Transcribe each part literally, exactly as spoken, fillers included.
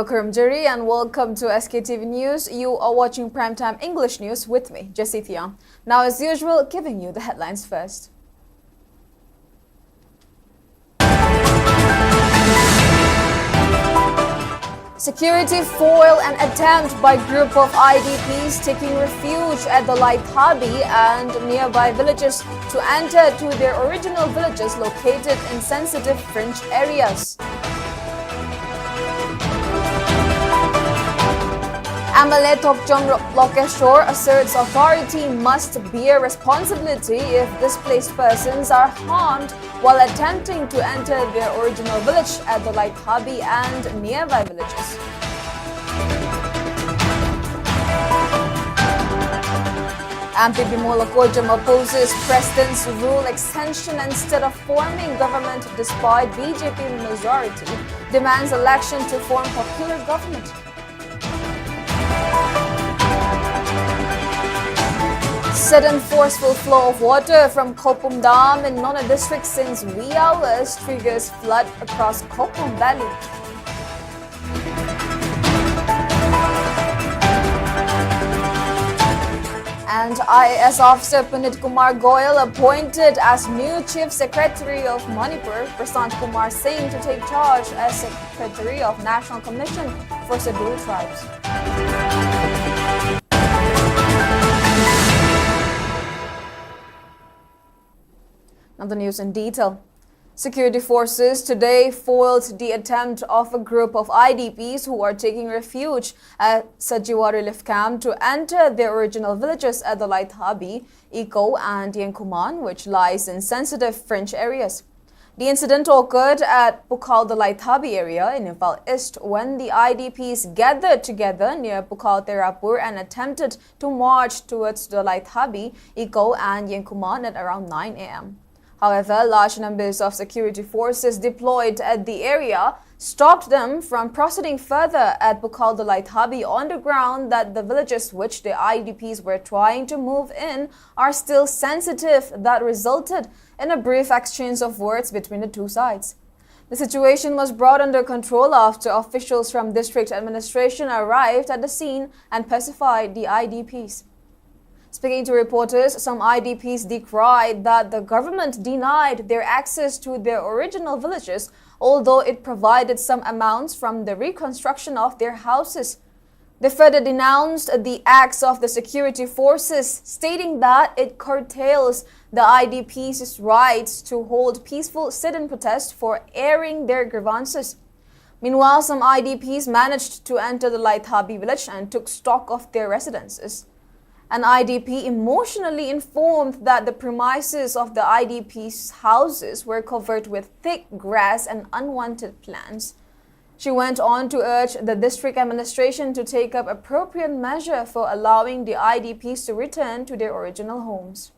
Khurumjari and welcome to S K T V News. You are watching Primetime English News with me, Jessie Thiang. Now, as usual, giving you the headlines first. Security foil an attempt by group of I D Ps taking refuge at the Laithabi and nearby villages to enter to their original villages located in sensitive fringe areas. M L A Thokchom Lokeshwar asserts authority must bear responsibility if displaced persons are harmed while attempting to enter their original village at the Laithabi and nearby villages. M P Bimol Akoijam opposes President's rule extension instead of forming government despite B J P majority, demands election to form popular government. Sudden forceful flow of water from Khopum Dam in Noney district since wee hours triggers flood across Khopum Valley. And I A S officer Punit Kumar Goel appointed as new Chief Secretary of Manipur, Prashant Kumar Singh to take charge as Secretary of National Commission for Scheduled Tribes. Now the news in detail. Security forces today foiled the attempt of a group of I D Ps who are taking refuge at Sajiwa relief camp to enter their original villages at the Laithabi, Iko, and Yengkuman, which lies in sensitive fringe areas. The incident occurred at Pukhal the Laithabi area in Imphal East when the I D Ps gathered together near Pukhal Terapur and attempted to march towards the Laithabi, Iko, and Yengkuman at around nine a m. However, large numbers of security forces deployed at the area stopped them from proceeding further at Pukhal the Laithabi on the ground that the villages which the I D Ps were trying to move in are still sensitive. That resulted in a brief exchange of words between the two sides. The situation was brought under control after officials from district administration arrived at the scene and pacified the I D Ps. Speaking to reporters, some I D Ps decried that the government denied their access to their original villages, although it provided some amounts from the reconstruction of their houses. They further denounced the acts of the security forces, stating that it curtails the I D Ps' rights to hold peaceful sit-in protest for airing their grievances. Meanwhile, some I D Ps managed to enter the Laithabi village and took stock of their residences. An I D P emotionally informed that the premises of the I D Ps' houses were covered with thick grass and unwanted plants. She went on to urge the district administration to take up appropriate measure for allowing the I D Ps to return to their original homes.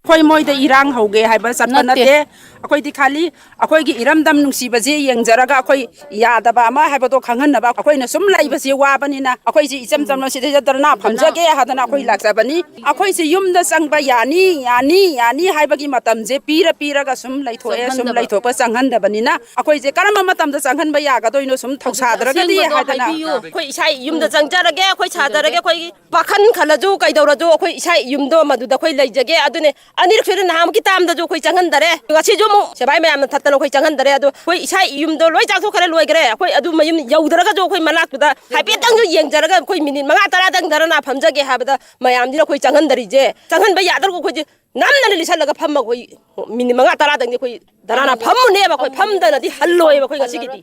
ꯑꯩꯈꯣꯏ ꯃꯣꯏꯗ ꯏꯔꯥꯡ ꯍꯧꯒꯦ ꯍꯥꯏꯕ ꯆꯠꯄ ꯅꯠꯇꯦ꯫ ꯑꯩꯈꯣꯏꯗꯤ ꯈꯥꯂꯤ ꯑꯩꯈꯣꯏꯒꯤ ꯏꯔꯝꯗꯝ ꯅꯨꯡꯁꯤꯕꯁꯦ ꯌꯦꯡꯖꯔꯒ ꯑꯩꯈꯣꯏ ꯌꯥꯗꯕ ꯑꯃ ꯍꯥꯏꯕꯗꯣ ꯈꯪꯍꯟꯅꯕ, ꯑꯩꯈꯣꯏꯅ ꯁꯨꯝ ꯂꯩꯕꯁꯦ ꯋꯥꯕꯅꯤꯅ ꯑꯩꯈꯣꯏꯁꯦ ꯏꯆꯝ ꯆꯝꯅ ꯁꯤꯗꯩꯗ ꯙꯔꯅꯥ ꯐꯝꯖꯒꯦ ꯍꯥꯏꯗꯅ ꯑꯩꯈꯣꯏ ꯂꯥꯛꯆꯕꯅꯤ꯫ ꯑꯩꯈꯣꯏꯁꯦ ꯌꯨꯝꯗ ꯆꯪꯕ ꯌꯥꯅꯤ, ꯌꯥꯅꯤ, ꯌꯥꯅꯤ ꯍꯥꯏꯕꯒꯤ ꯃꯇꯝꯁꯦ ꯄꯤꯔ ꯄꯤꯔꯒ ꯁꯨꯝ ꯂꯩꯊꯣꯛꯑꯦ꯫ ꯁꯨꯝ ꯂꯩꯊꯣꯛꯄ ꯆꯪꯍꯟꯗꯕꯅꯤꯅ ꯑꯩꯈꯣꯏꯁꯦ ꯀꯔꯝꯕ ꯃꯇꯝꯗ ꯆꯪꯍꯟꯕ ꯌꯥꯒꯗꯣꯏꯅꯣ? ꯁꯨꯝ ꯊꯧꯁꯥꯗ꯭ꯔꯒꯗꯤ ꯍꯥꯏꯗꯅ꯫ ꯑꯩꯈꯣꯏ ꯏꯁꯥ ꯌꯨꯝꯗ ꯆꯪꯖꯔꯒꯦ, ꯑꯩꯈꯣꯏ ꯁꯥꯖꯔꯒꯦ, ꯑꯩꯈꯣꯏꯒꯤ ꯄꯥꯈꯟ ꯈꯜꯂꯁꯨ ꯀꯩꯗꯧꯔꯁꯨ ꯑꯩꯈꯣꯏ ꯏꯁꯥ ꯌꯨꯝꯗꯣ ꯃꯗꯨꯗ ꯑꯩꯈꯣꯏ ꯂꯩꯖꯒꯦ꯫ ꯑꯗꯨꯅꯦ ꯑꯅꯤꯔꯛ ꯁꯨꯅ ꯅꯍꯥꯟꯃꯨꯛꯀꯤ ꯇꯥꯝꯗꯁꯨ ꯑꯩꯈꯣꯏ ꯆꯪꯍꯟꯗꯔꯦ꯫ ꯉꯁꯤꯁꯨ ꯑꯃꯨꯛ ꯁꯦꯕꯥꯏ ꯃꯌꯥꯝꯅ ꯊꯠꯇꯅ ꯑꯩꯈꯣꯏ ꯆꯪꯍꯟꯗꯔꯦ꯫ ꯑꯗꯣ ꯑꯩꯈꯣꯏ ꯏꯁꯥ ꯌꯨꯝꯗꯣ ꯂꯣꯏ ꯆꯥꯊꯣꯛꯈ꯭ꯔꯦ, ꯂꯣꯏꯈ꯭ꯔꯦ꯫ ꯑꯩꯈꯣꯏ ꯑꯗꯨ ꯃꯌꯨꯝ ꯌꯧꯗ꯭ꯔꯒꯁꯨ ꯑꯩꯈꯣꯏ ꯃꯅꯥꯛꯇꯨꯗ ꯍꯥꯏꯐꯦꯠꯇꯪꯁꯨ ꯌꯦꯡꯖꯔꯒ ꯑꯩꯈꯣꯏ ꯃꯤꯅꯤꯠ ꯃꯉꯥ ꯇꯔꯥꯗꯪ ꯙꯔꯅꯥ ꯐꯝꯖꯒꯦ ꯍꯥꯏꯕꯗ ꯃꯌꯥꯝꯁꯤꯅ ꯑꯩꯈꯣꯏ ꯆꯪꯍꯟꯗꯔꯤꯁꯦ꯫ ꯆꯪꯍꯟꯕ ꯌꯥꯗ꯭ꯔꯒ ꯑꯩꯈꯣꯏꯁꯦ ꯅꯝꯗꯅ ꯂꯤꯠꯁꯜꯂꯒ ꯐꯝꯃ ꯑꯩꯈꯣꯏ ꯃꯤꯅꯤꯠ ꯃꯉꯥ ꯇꯔꯥꯗꯪꯗꯤ ꯑꯩꯈꯣꯏ ꯙꯔꯅꯥ ꯐꯝꯃꯨꯅꯦꯕ꯫ ꯑꯩꯈꯣꯏ ꯐꯝꯗꯅꯗꯤ ꯍꯜꯂꯣꯏꯕ ꯑꯩꯈꯣꯏ ꯉꯁꯤꯒꯤꯗꯤ꯫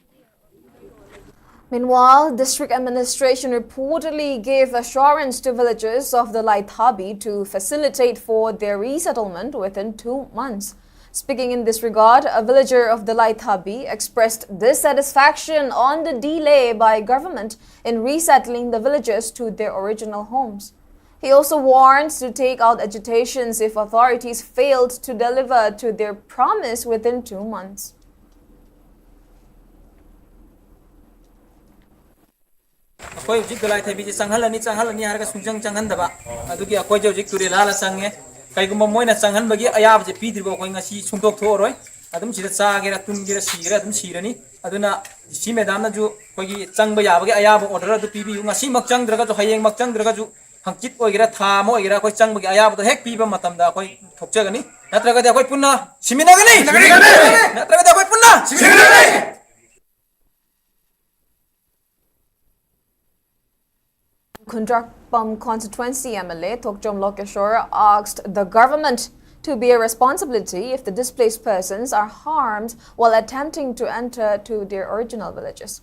Meanwhile, district administration reportedly gave assurance to villagers of the Laithabi to facilitate for their resettlement within two months. Speaking in this regard, a villager of the Laithabi expressed dissatisfaction on the delay by government in resettling the villagers to their original homes. He also warns to take out agitations if authorities failed to deliver to their promise within two months. ꯑꯩꯈꯣꯏ ꯍꯧꯖꯤꯛ ꯗꯣꯂꯥꯏ ꯊꯩꯕꯤꯁꯦ ꯆꯪꯍꯜꯂꯅꯤ, ꯆꯪꯍꯜꯂꯅꯤ ꯍꯥꯏꯔꯒ ꯁꯨꯡꯆꯪ ꯆꯪꯍꯟꯗꯕ꯫ ꯑꯗꯨꯒꯤ ꯑꯩꯈꯣꯏꯁꯦ ꯍꯧꯖꯤꯛ ꯇꯨꯔꯦꯜ ꯂꯥꯜꯂ ꯆꯪꯉꯦ꯫ ꯀꯩꯒꯨꯝꯕ ꯃꯣꯏꯅ ꯆꯪꯍꯟꯕꯒꯤ ꯑꯌꯥꯕꯁꯦ ꯄꯤꯗ꯭ꯔꯤꯕ ꯑꯩꯈꯣꯏ ꯉꯁꯤ ꯁꯨꯡꯗꯣꯛ ꯊꯣꯛꯑꯔꯣꯏ꯫ ꯑꯗꯨꯝ ꯁꯤꯗ ꯆꯥꯒꯦꯔꯥ, ꯇꯨꯝꯒꯦꯔꯥ, ꯁꯤꯒꯦꯔꯥ ꯑꯗꯨꯝ ꯁꯤꯔꯅꯤ꯫ ꯑꯗꯨꯅ ꯁꯤ ꯃꯦꯗꯥꯝꯅꯁꯨ ꯑꯩꯈꯣꯏꯒꯤ ꯆꯪꯕ ꯌꯥꯕꯒꯤ ꯑꯌꯥꯕ ꯑꯣꯔꯗꯔ ꯑꯗꯨ ꯄꯤꯕꯤꯌꯨ꯫ ꯉꯁꯤꯃꯛ ꯆꯪꯗ꯭ꯔꯒꯁꯨ, ꯍꯌꯦꯡꯃꯛ ꯆꯪꯗ꯭ꯔꯒꯁꯨ, ꯍꯪꯆꯤꯠ ꯑꯣꯏꯒꯦꯔꯥ, ꯊꯥ ꯑꯃ ꯑꯣꯏꯒꯦꯔꯥ, ꯑꯩꯈꯣꯏ ꯆꯪꯕꯒꯤ ꯑꯌꯥꯕꯗꯣ ꯍꯦꯛ ꯄꯤꯕ ꯃꯇꯝꯗ ꯑꯩꯈꯣꯏ ꯊꯣꯛꯆꯒꯅꯤ꯫ ꯅꯠꯇ꯭ꯔꯒꯗꯤ ꯑꯩꯈꯣꯏ ꯄꯨꯟꯅ ꯁꯤꯃꯤꯟꯅꯒꯅꯤ꯫ ꯅꯠꯇ꯭ꯔꯒꯗꯤ ꯑꯩꯈꯣꯏ ꯄꯨꯟꯅ ꯁꯤꯃꯤꯟꯅꯒꯅꯤ꯫ Khundrakpam constituency M L A Thokchom Lokeshwar asked the government to bear responsibility if the displaced persons are harmed while attempting to enter to their original villages.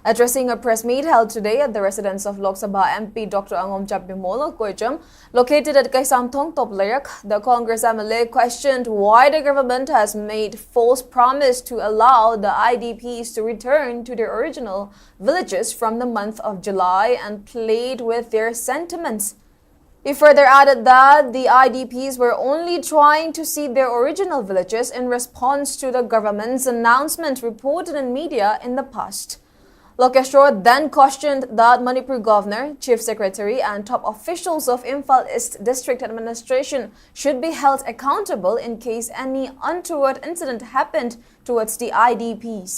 Addressing a press meet held today at the residence of Lok Sabha M P Doctor Angom Chapbimol Koicham, located at Kaisamthong Toplayak, the Congress M L A questioned why the government has made false promise to allow the I D Ps to return to their original villages from the month of July and played with their sentiments. He further added that the I D Ps were only trying to see their original villages in response to the government's announcement reported in media in the past. Lokeshwar then cautioned that Manipur governor, chief secretary, and top officials of Imphal East District Administration should be held accountable in case any untoward incident happened towards the I D Ps.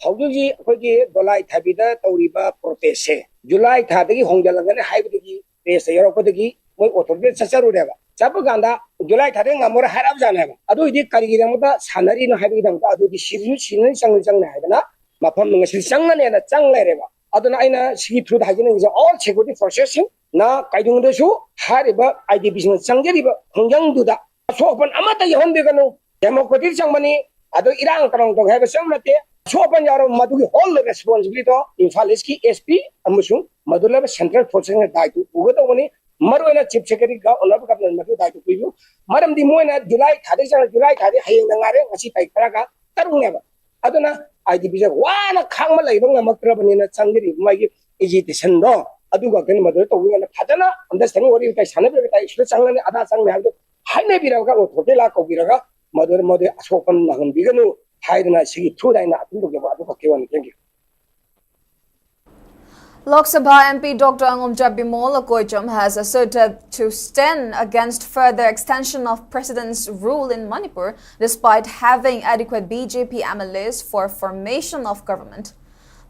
ꯍꯧꯖꯤꯛ ꯍꯧꯖꯤꯛ ꯑꯩꯈꯣꯏꯒꯤ ꯗꯣꯂꯥꯏ ꯊꯥꯕꯤꯗ ꯇꯧꯔꯤꯕ ꯄ꯭ꯔꯣꯇꯦꯁꯁꯦ July ꯊꯥꯗꯒꯤ ꯍꯣꯡꯖꯤꯜꯂꯛꯀꯅꯤ ꯍꯥꯏꯕꯗꯒꯤ ꯄ꯭ꯔꯦꯁꯇ ꯌꯧꯔꯛꯄꯗꯒꯤ ꯃꯣꯏ ꯑꯣꯊꯣꯔꯤꯇꯤꯗ ꯆꯠꯆꯔꯨꯔꯦꯕ꯫ ꯆꯠꯄ ꯀꯥꯟꯗ July ꯊꯥꯗꯒꯤ ꯉꯝꯃꯔꯣꯏ ꯍꯥꯏꯔꯛꯑꯕꯖꯥꯠꯅꯦꯕ꯫ ꯑꯗꯨ ꯑꯣꯏꯗꯤ ꯀꯔꯤꯒꯤꯗꯃꯛꯇ ꯁꯥꯟꯅꯔꯤꯅꯣ ꯍꯥꯏꯕꯒꯤꯗꯃꯛꯇ ꯑꯗꯨꯗꯤ ꯁꯤꯔꯁꯨ ꯁꯤꯔꯅꯤ, ꯆꯪꯅꯤ ꯆꯪꯅꯤ ꯍꯥꯏꯗꯅ ꯃꯐꯝ ꯉꯁꯤ ꯆꯪꯉꯅꯦꯅ ꯆꯪ ꯂꯩꯔꯦꯕ꯫ ꯑꯗꯨꯅ ꯑꯩꯅ ꯁꯤꯒꯤ ꯊ꯭ꯔꯨꯗ ꯍꯥꯏꯖꯅꯤꯡꯉꯤꯁꯦ, ꯑꯣꯜ ꯁꯦꯀ꯭ꯌꯨꯔꯤꯇꯤ ꯐꯣꯔꯁꯦꯁꯁꯤꯡꯅ ꯀꯩꯗꯧꯅꯨꯡꯗꯁꯨ ꯍꯥꯏꯔꯤꯕ ꯑꯥꯏ ꯗꯤ ꯄꯤꯁꯤꯡꯅ ꯆꯪꯖꯔꯤꯕ ꯈꯨꯡꯒꯪꯗꯨꯗ ꯑꯁꯣꯛ ꯑꯄꯟ ꯑꯃꯠꯇ ꯌꯥꯎꯍꯟꯕꯤꯒꯅꯨ꯫ ꯗꯦꯃꯣꯀ꯭ꯔꯦꯇꯤꯛ ꯆꯪꯕꯅꯤ, ꯑꯗꯣ ꯏꯔꯥꯡ ꯀꯔꯥꯡ ꯇꯧꯒꯦ ꯍꯥꯏꯕ ꯆꯪ ꯅꯠꯇꯦ꯫ ꯑꯁꯣꯛ ꯑꯄꯟ ꯌꯥꯎꯔꯕ ꯃꯗꯨꯒꯤ ꯍꯣꯜ ꯔꯦꯁꯄꯣꯟꯁꯤꯕꯤꯂꯤꯇꯤꯗꯣ ꯏꯝꯐꯥꯜ ꯏꯁꯀꯤ ꯑꯦꯁ ꯄꯤ ꯑꯃꯁꯨꯡ ꯃꯗꯨ ꯂꯩꯕ ꯁꯦꯟꯇ꯭ꯔꯦꯜ ꯐꯣꯔꯁꯁꯤꯡꯅ ꯗꯥꯏꯇ꯭ꯋ ꯄꯨꯒꯗꯧꯕꯅꯤ꯫ ꯃꯔꯨꯑꯣꯏꯅ ꯆꯤꯐ ꯁꯦꯀ꯭ꯔꯦꯇꯔꯤꯒ ꯑꯣꯅꯔꯦꯕꯜ ꯒꯚꯔꯅꯔ ꯃꯗꯨ ꯗꯥꯏꯇ꯭ꯋ ꯄꯤꯕꯤꯌꯨ꯫ ꯃꯔꯝꯗꯤ ꯃꯣꯏꯅ ꯖꯨꯂꯥꯏ ꯊꯥꯗꯒꯤ ꯆꯪꯉ ꯖꯨꯂꯥꯏ ꯊꯥꯗꯤ ꯍꯌꯦꯡꯗ ꯉꯥꯏꯔꯦ, ꯉꯁꯤ ꯇꯥꯔꯤꯛ ꯇꯔꯥꯒ ꯇꯔꯨꯛꯅꯦꯕ꯫ ꯑꯗꯨꯅ ꯑꯥꯏ ꯗꯤ ꯄꯤꯁꯦ ꯋꯥꯅ ꯈꯥꯡꯕ ꯂꯩꯕ ꯉꯝꯃꯛꯇ꯭ꯔꯕꯅꯤꯅ ꯆꯪꯖꯔꯤꯕ ꯃꯥꯒꯤ ꯑꯦꯖꯤꯇꯦꯁꯟꯗꯣ ꯑꯗꯨ ꯈꯛꯇꯅꯤ꯫ ꯃꯗꯨꯗ ꯇꯧꯕꯤꯌꯨꯅ ꯐꯖꯅ ꯑꯟꯗꯔꯁ꯭ꯇꯦꯟꯗꯤꯡ ꯋꯥꯔꯤ ꯋꯥꯇꯥꯏ ꯁꯥꯟꯅꯕꯤꯔꯒ ꯇꯥꯏ ꯁꯤꯗ ꯆꯪꯒꯅꯤ ꯑꯗꯥ ꯆꯪꯒꯅꯤ ꯍꯥꯏꯕꯗꯣ ꯍꯥꯏꯅꯕꯤꯔꯒ ꯑꯣꯊꯣꯔꯤꯇꯤ ꯂꯥꯛ ꯀꯧꯕꯤꯔꯒ ꯃꯗꯨꯗ ꯃꯗꯨ ꯑꯁꯣꯛ ꯑꯄꯟ ꯅꯪꯍꯟꯕꯤꯒꯅꯨ ꯍꯥꯏꯗꯅ ꯁꯤꯒꯤ ꯊ꯭ꯔꯨꯗ ꯑꯩꯅ ꯑꯄꯤꯜ ꯇꯧꯖꯕ ꯑꯗꯨ ꯈꯛꯀꯤ ꯋꯥꯅꯤ꯫ Thank you. Lok Sabha M P Doctor Angomchap Bimol Akoijam has asserted to stand against further extension of President's rule in Manipur, despite having adequate B J P M L As for formation of government.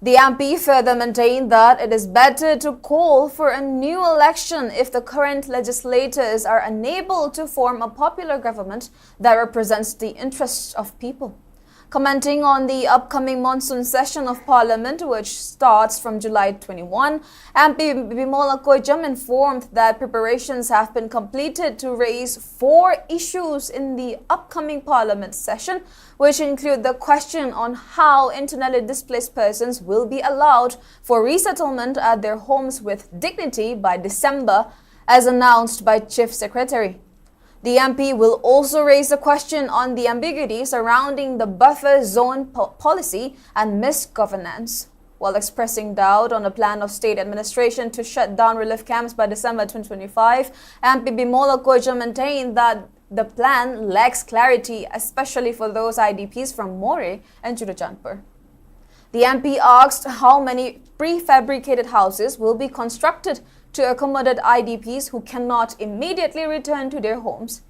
The M P further maintained that it is better to call for a new election if the current legislators are unable to form a popular government that represents the interests of people. Commenting on the upcoming monsoon session of Parliament, which starts from July twenty-one, M P Bimol Akoijam informed that preparations have been completed to raise four issues in the upcoming Parliament session, which include the question on how internally displaced persons will be allowed for resettlement at their homes with dignity by December, as announced by Chief Secretary. The M P will also raise the question on the ambiguity surrounding the buffer zone po- policy and misgovernance. While expressing doubt on a plan of state administration to shut down relief camps by December twenty twenty-five, M P Bimol Akoijam maintained that the plan lacks clarity, especially for those I D Ps from Moreh and Churachandpur. The M P asked how many prefabricated houses will be constructed to accommodate I D Ps who cannot immediately return to their homes.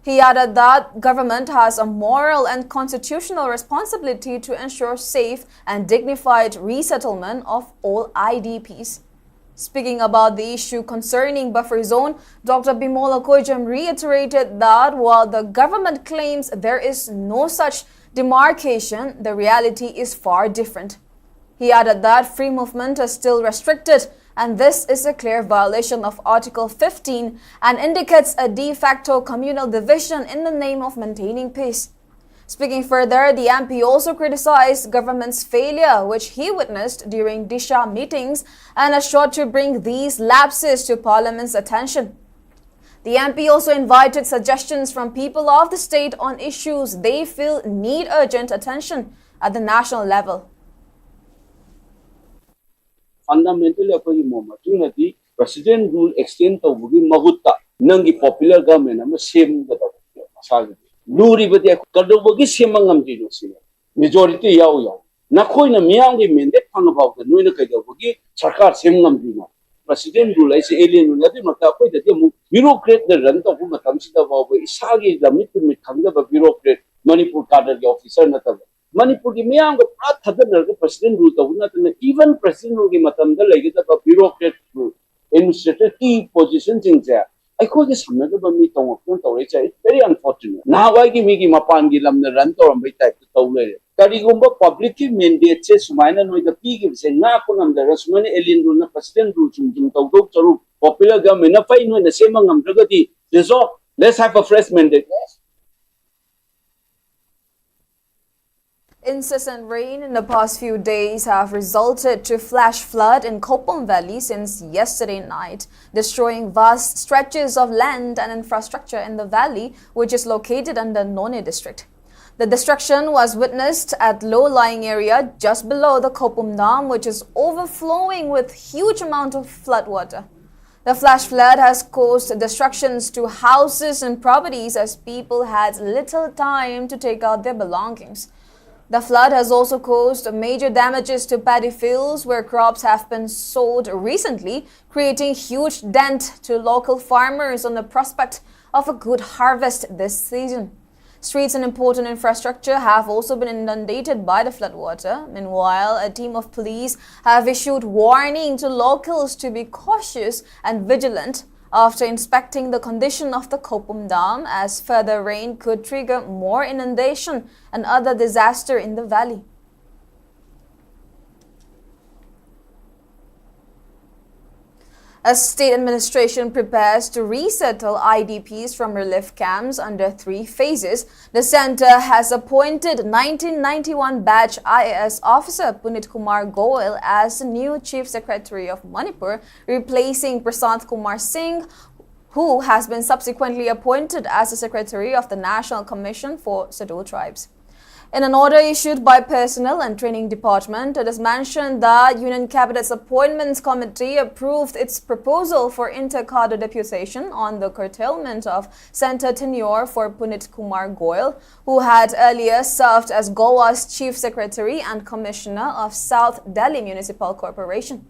He added that government has a moral and constitutional responsibility to ensure safe and dignified resettlement of all I D Ps. Speaking about the issue concerning buffer zone, Doctor Bimol Akoijam reiterated that while the government claims there is no such demarcation, the reality is far different. He added that free movement is still restricted, and this is a clear violation of Article fifteen and indicates a de facto communal division in the name of maintaining peace. Speaking further, the M P also criticized government's failure, which he witnessed during Disha meetings, and assured to bring these lapses to Parliament's attention. The M P also invited suggestions from people of the state on issues they feel need urgent attention at the national level. Fundamentally ꯑꯩꯈꯣꯏꯒꯤ ꯃꯣꯠ ꯃꯇꯨꯡ ꯏꯟꯅꯗꯤ President rule extend ꯇꯧꯕꯒꯤ ꯃꯍꯨꯠꯇ ꯅꯪꯒꯤ popular government ꯑꯃ ꯁꯦꯝꯒꯗꯕꯅꯦ꯫ ꯃꯁꯥꯒꯤꯗꯤ ꯂꯨꯔꯤꯕꯗꯤ ꯑꯩꯈꯣꯏ ꯀꯩꯗꯧꯕꯒꯤ ꯁꯦꯝꯕ ꯉꯝꯗ꯭ꯔꯤꯅꯣ ꯁꯤꯅꯦ꯫ Majority ꯌꯥꯎ ꯌꯥꯎ ꯅꯈꯣꯏꯅ ꯃꯤꯌꯥꯝꯒꯤ ꯃꯦꯟꯗꯦꯠ ꯐꯪꯉ ꯐꯥꯎꯗ ꯅꯣꯏꯅ ꯀꯩꯗꯧꯕꯒꯤ ꯁꯔꯀꯥꯔ ꯁꯦꯝ ꯉꯝꯗ꯭ꯔꯤꯅꯣ? ꯄ꯭ꯔꯁꯤꯗꯦꯟ ꯔꯨꯜ ꯍꯥꯏꯁꯦ ꯑꯦꯂꯤꯌꯟ ꯔꯨꯜ꯫ ꯑꯗꯨꯏ ꯃꯔꯛꯇ ꯑꯩꯈꯣꯏꯗꯗꯤ ꯑꯃꯨꯛ ꯕ꯭ꯌꯨꯔꯣꯀ꯭ꯔꯦꯠꯅ ꯔꯟ ꯇꯧꯕ ꯃꯇꯝꯁꯤꯗ ꯐꯥꯎꯕ ꯏꯁꯥꯒꯤ ꯂꯝꯃꯤꯠ ꯇꯨꯃꯤꯠ ꯈꯪꯗꯕ ꯕ꯭ꯌꯨꯔꯣꯀ꯭ꯔꯦꯠ, ꯃꯅꯤꯄꯨꯔ ꯀꯥꯗꯔꯒꯤ ꯑꯣꯐꯤꯁꯔ ꯅꯠꯇꯕ, ꯃꯅꯤꯄꯨꯔꯒꯤ ꯃꯤꯌꯥꯝꯒ ꯄꯨꯔꯥ ꯊꯥꯗꯅꯔꯒ ꯄ꯭ꯔꯁꯤꯗꯦꯟ ꯔꯨꯜ ꯇꯧꯕ ꯅꯠꯇꯅ, ꯏꯚꯟ ꯄ꯭ꯔꯁꯤꯗꯦꯟ ꯔꯨꯜꯒꯤ ꯃꯇꯝꯗ ꯂꯩꯒꯗꯕ ꯕ꯭ꯌꯨꯔꯣꯀ꯭ꯔꯦꯠ ꯔꯨꯜ, ꯑꯦꯗꯃꯤꯅꯤꯁꯇ꯭ꯔꯦꯇꯔꯒꯤ ꯄꯣꯖꯤꯁꯟꯁꯤꯡꯁꯦ ꯑꯩꯈꯣꯏꯒꯤ ꯁꯝꯅꯗꯕ ꯃꯤ ꯇꯧꯔꯛꯇꯅ ꯇꯧꯔꯛꯏꯁꯦ, it's very unfortunate. ꯅꯍꯥꯟꯋꯥꯏꯒꯤ ꯃꯤꯒꯤ ꯃꯄꯥꯟꯒꯤ ꯂꯝꯅ ꯔꯟ ꯇꯧꯔꯝꯕꯩ ꯇꯥꯏꯞꯇ ꯇꯧ ꯂꯩꯔꯦ꯫ ꯀꯔꯤꯒꯨꯝꯕ ꯄꯕ꯭ꯂꯤꯛꯀꯤ ꯃꯦꯟꯗꯦꯠꯁꯦ ꯁꯨꯃꯥꯏꯅ ꯅꯣꯏꯗ ꯄꯤꯈꯤꯕꯁꯦ ꯉꯥꯛꯄ ꯉꯝꯗ꯭ꯔꯒ, ꯁꯨꯃꯥꯏꯅ ꯑꯦꯂꯤꯌꯟ ꯔꯨꯜꯅ ꯄ꯭ꯔꯁꯤꯗꯦꯟ ꯔꯨꯜ ꯁꯨꯝ ꯁꯨꯝ ꯇꯧꯗꯧ ꯁꯔꯨꯛ, ꯄꯣꯄꯨꯂꯔ ꯒꯚꯔꯟꯃꯦꯟꯅ ꯐꯩ ꯅꯣꯏꯅ ꯁꯦꯝꯕ ꯉꯝꯗ꯭ꯔꯒꯗꯤ, dissolve, let's have a fresh mandate. Incessant rain in the past few days have resulted to flash flood in Khopum Valley since yesterday night, destroying vast stretches of land and infrastructure in the valley, which is located under Noney district. The destruction was witnessed at low-lying area just below the Khopum Dam, which is overflowing with huge amount of floodwater. The flash flood has caused destructions to houses and properties as people had little time to take out their belongings. The flood has also caused major damages to paddy fields where crops have been sowed recently, creating huge dent to local farmers on the prospect of a good harvest this season. Streets and important infrastructure have also been inundated by the floodwater. Meanwhile, a team of police have issued warning to locals to be cautious and vigilant after inspecting the condition of the Khopum Dam, as further rain could trigger more inundation and other disaster in the valley. As state administration prepares to resettle I D Ps from relief camps under three phases, the center has appointed nineteen ninety-one batch I A S officer Punit Kumar Goel as the new Chief Secretary of Manipur, replacing Prasant Kumar Singh, who has been subsequently appointed as the Secretary of the National Commission for Scheduled Tribes. In an order issued by Personnel and Training Department, it is mentioned that Union Cabinet's Appointments Committee approved its proposal for inter-cadre deputation on the curtailment of center tenure for Punit Kumar Goel, who had earlier served as Goa's Chief Secretary and Commissioner of South Delhi Municipal Corporation.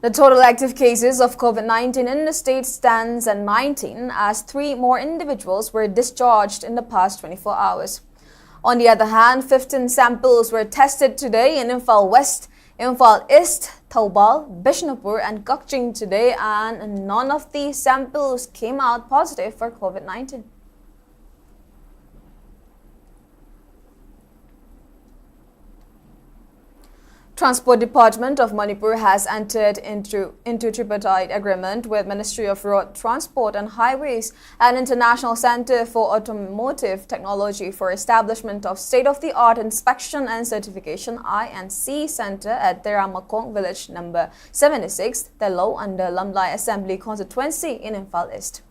The total active cases of COVID nineteen in the state stands at nineteen, as three more individuals were discharged in the past twenty-four hours. On the other hand, fifteen samples were tested today in Imphal West, Imphal East, Thoubal, Bishnupur, and Kakching today, and none of these samples came out positive for COVID nineteen. Transport Department of Manipur has entered into, into tripartite agreement with Ministry of Road Transport and Highways and International Center for Automotive Technology for establishment of state-of-the-art inspection and certification, I and C, center at Teramakong village number seventy-six, Telo, under Lamlai Assembly Constituency in Imphal East.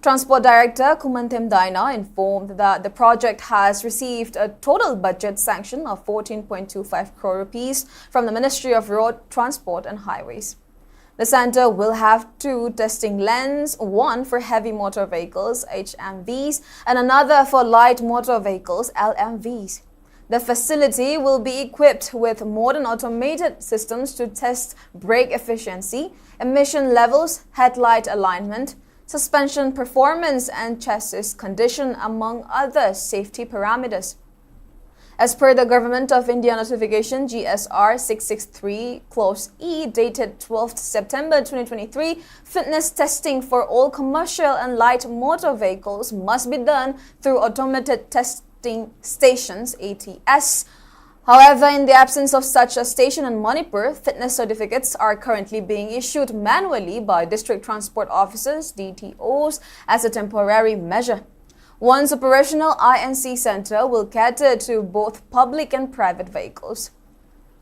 Transport Director Khumanthem Daina informed that the project has received a total budget sanction of fourteen point two five crore rupees from the Ministry of Road Transport and Highways. The center will have two testing lanes, one for heavy motor vehicles, H M Vs, and another for light motor vehicles, L M Vs. The facility will be equipped with modern automated systems to test brake efficiency, emission levels, headlight alignment, suspension performance, and chassis condition, among other safety parameters. As per the Government of India notification G S R six six three, clause E, dated twelfth September twenty twenty-three, fitness testing for all commercial and light motor vehicles must be done through automated testing stations, A T S. However, in the absence of such a station in Manipur, fitness certificates are currently being issued manually by district transport officers, D T Os, as a temporary measure. Once operational, I and C center will cater to both public and private vehicles.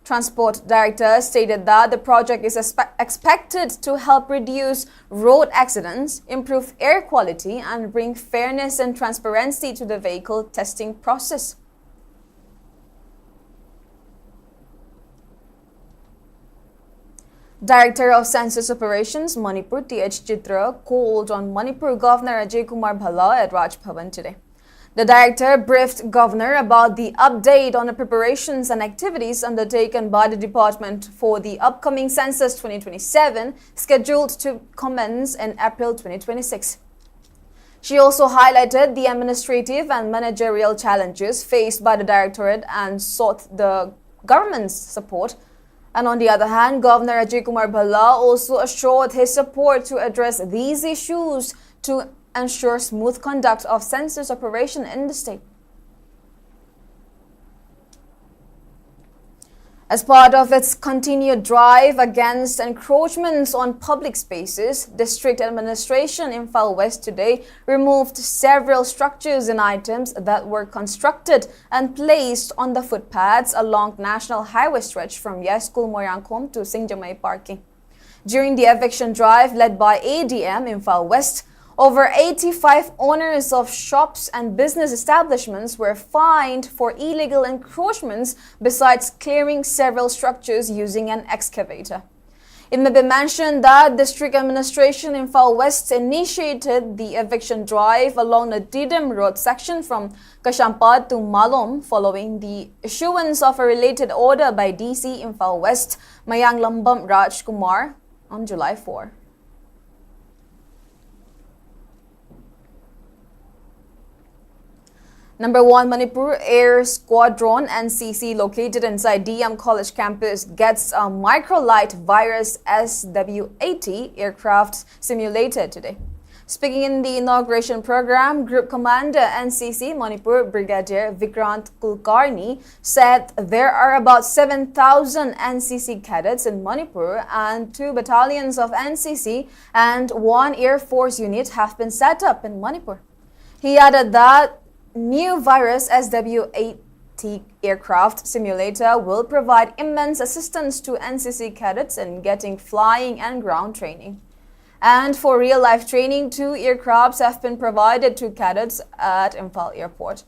Transport Director stated that the project is expected to help reduce road accidents, improve air quality, and bring fairness and transparency to the vehicle testing process. Director of Census Operations, Manipur, T H Chitra, called on Manipur Governor Ajay Kumar Bhalla at Raj Bhavan today. The director briefed governor about the update on the preparations and activities undertaken by the department for the upcoming census twenty twenty-seven, scheduled to commence in April twenty twenty-six. She also highlighted the administrative and managerial challenges faced by the directorate and sought the government's support. And on the other hand, Governor Ajay Kumar Bhalla also assured his support to address these issues to ensure smooth conduct of census operation in the state. As part of its continued drive against encroachments on public spaces, District Administration Imphal West today removed several structures and items that were constructed and placed on the footpaths along National Highway stretch from Yaiskul Moirangkhom to Singjamei parking. During the eviction drive led by A D M Imphal West, over eighty-five owners of shops and business establishments were fined for illegal encroachments, besides clearing several structures using an excavator. It may be mentioned that District Administration Imphal West initiated the eviction drive along the Didim Road section from Kaisampad to Malom following the issuance of a related order by D C Imphal West, Mayanglambam Rajkumar, on July four. Number one, Manipur Air Squadron, N C C, located inside D M College campus, gets a microlight virus S W eighty aircraft simulator today. Speaking in the inauguration program, Group Commander, N C C Manipur, Brigadier Vikrant Kulkarni, said there are about seven thousand N C C cadets in Manipur, and two battalions of N C C and one Air Force unit have been set up in Manipur. He added that new virus S W eight T aircraft simulator will provide immense assistance to N C C cadets in getting flying and ground training. And for real life training, two aircrafts have been provided to cadets at Imphal Airport.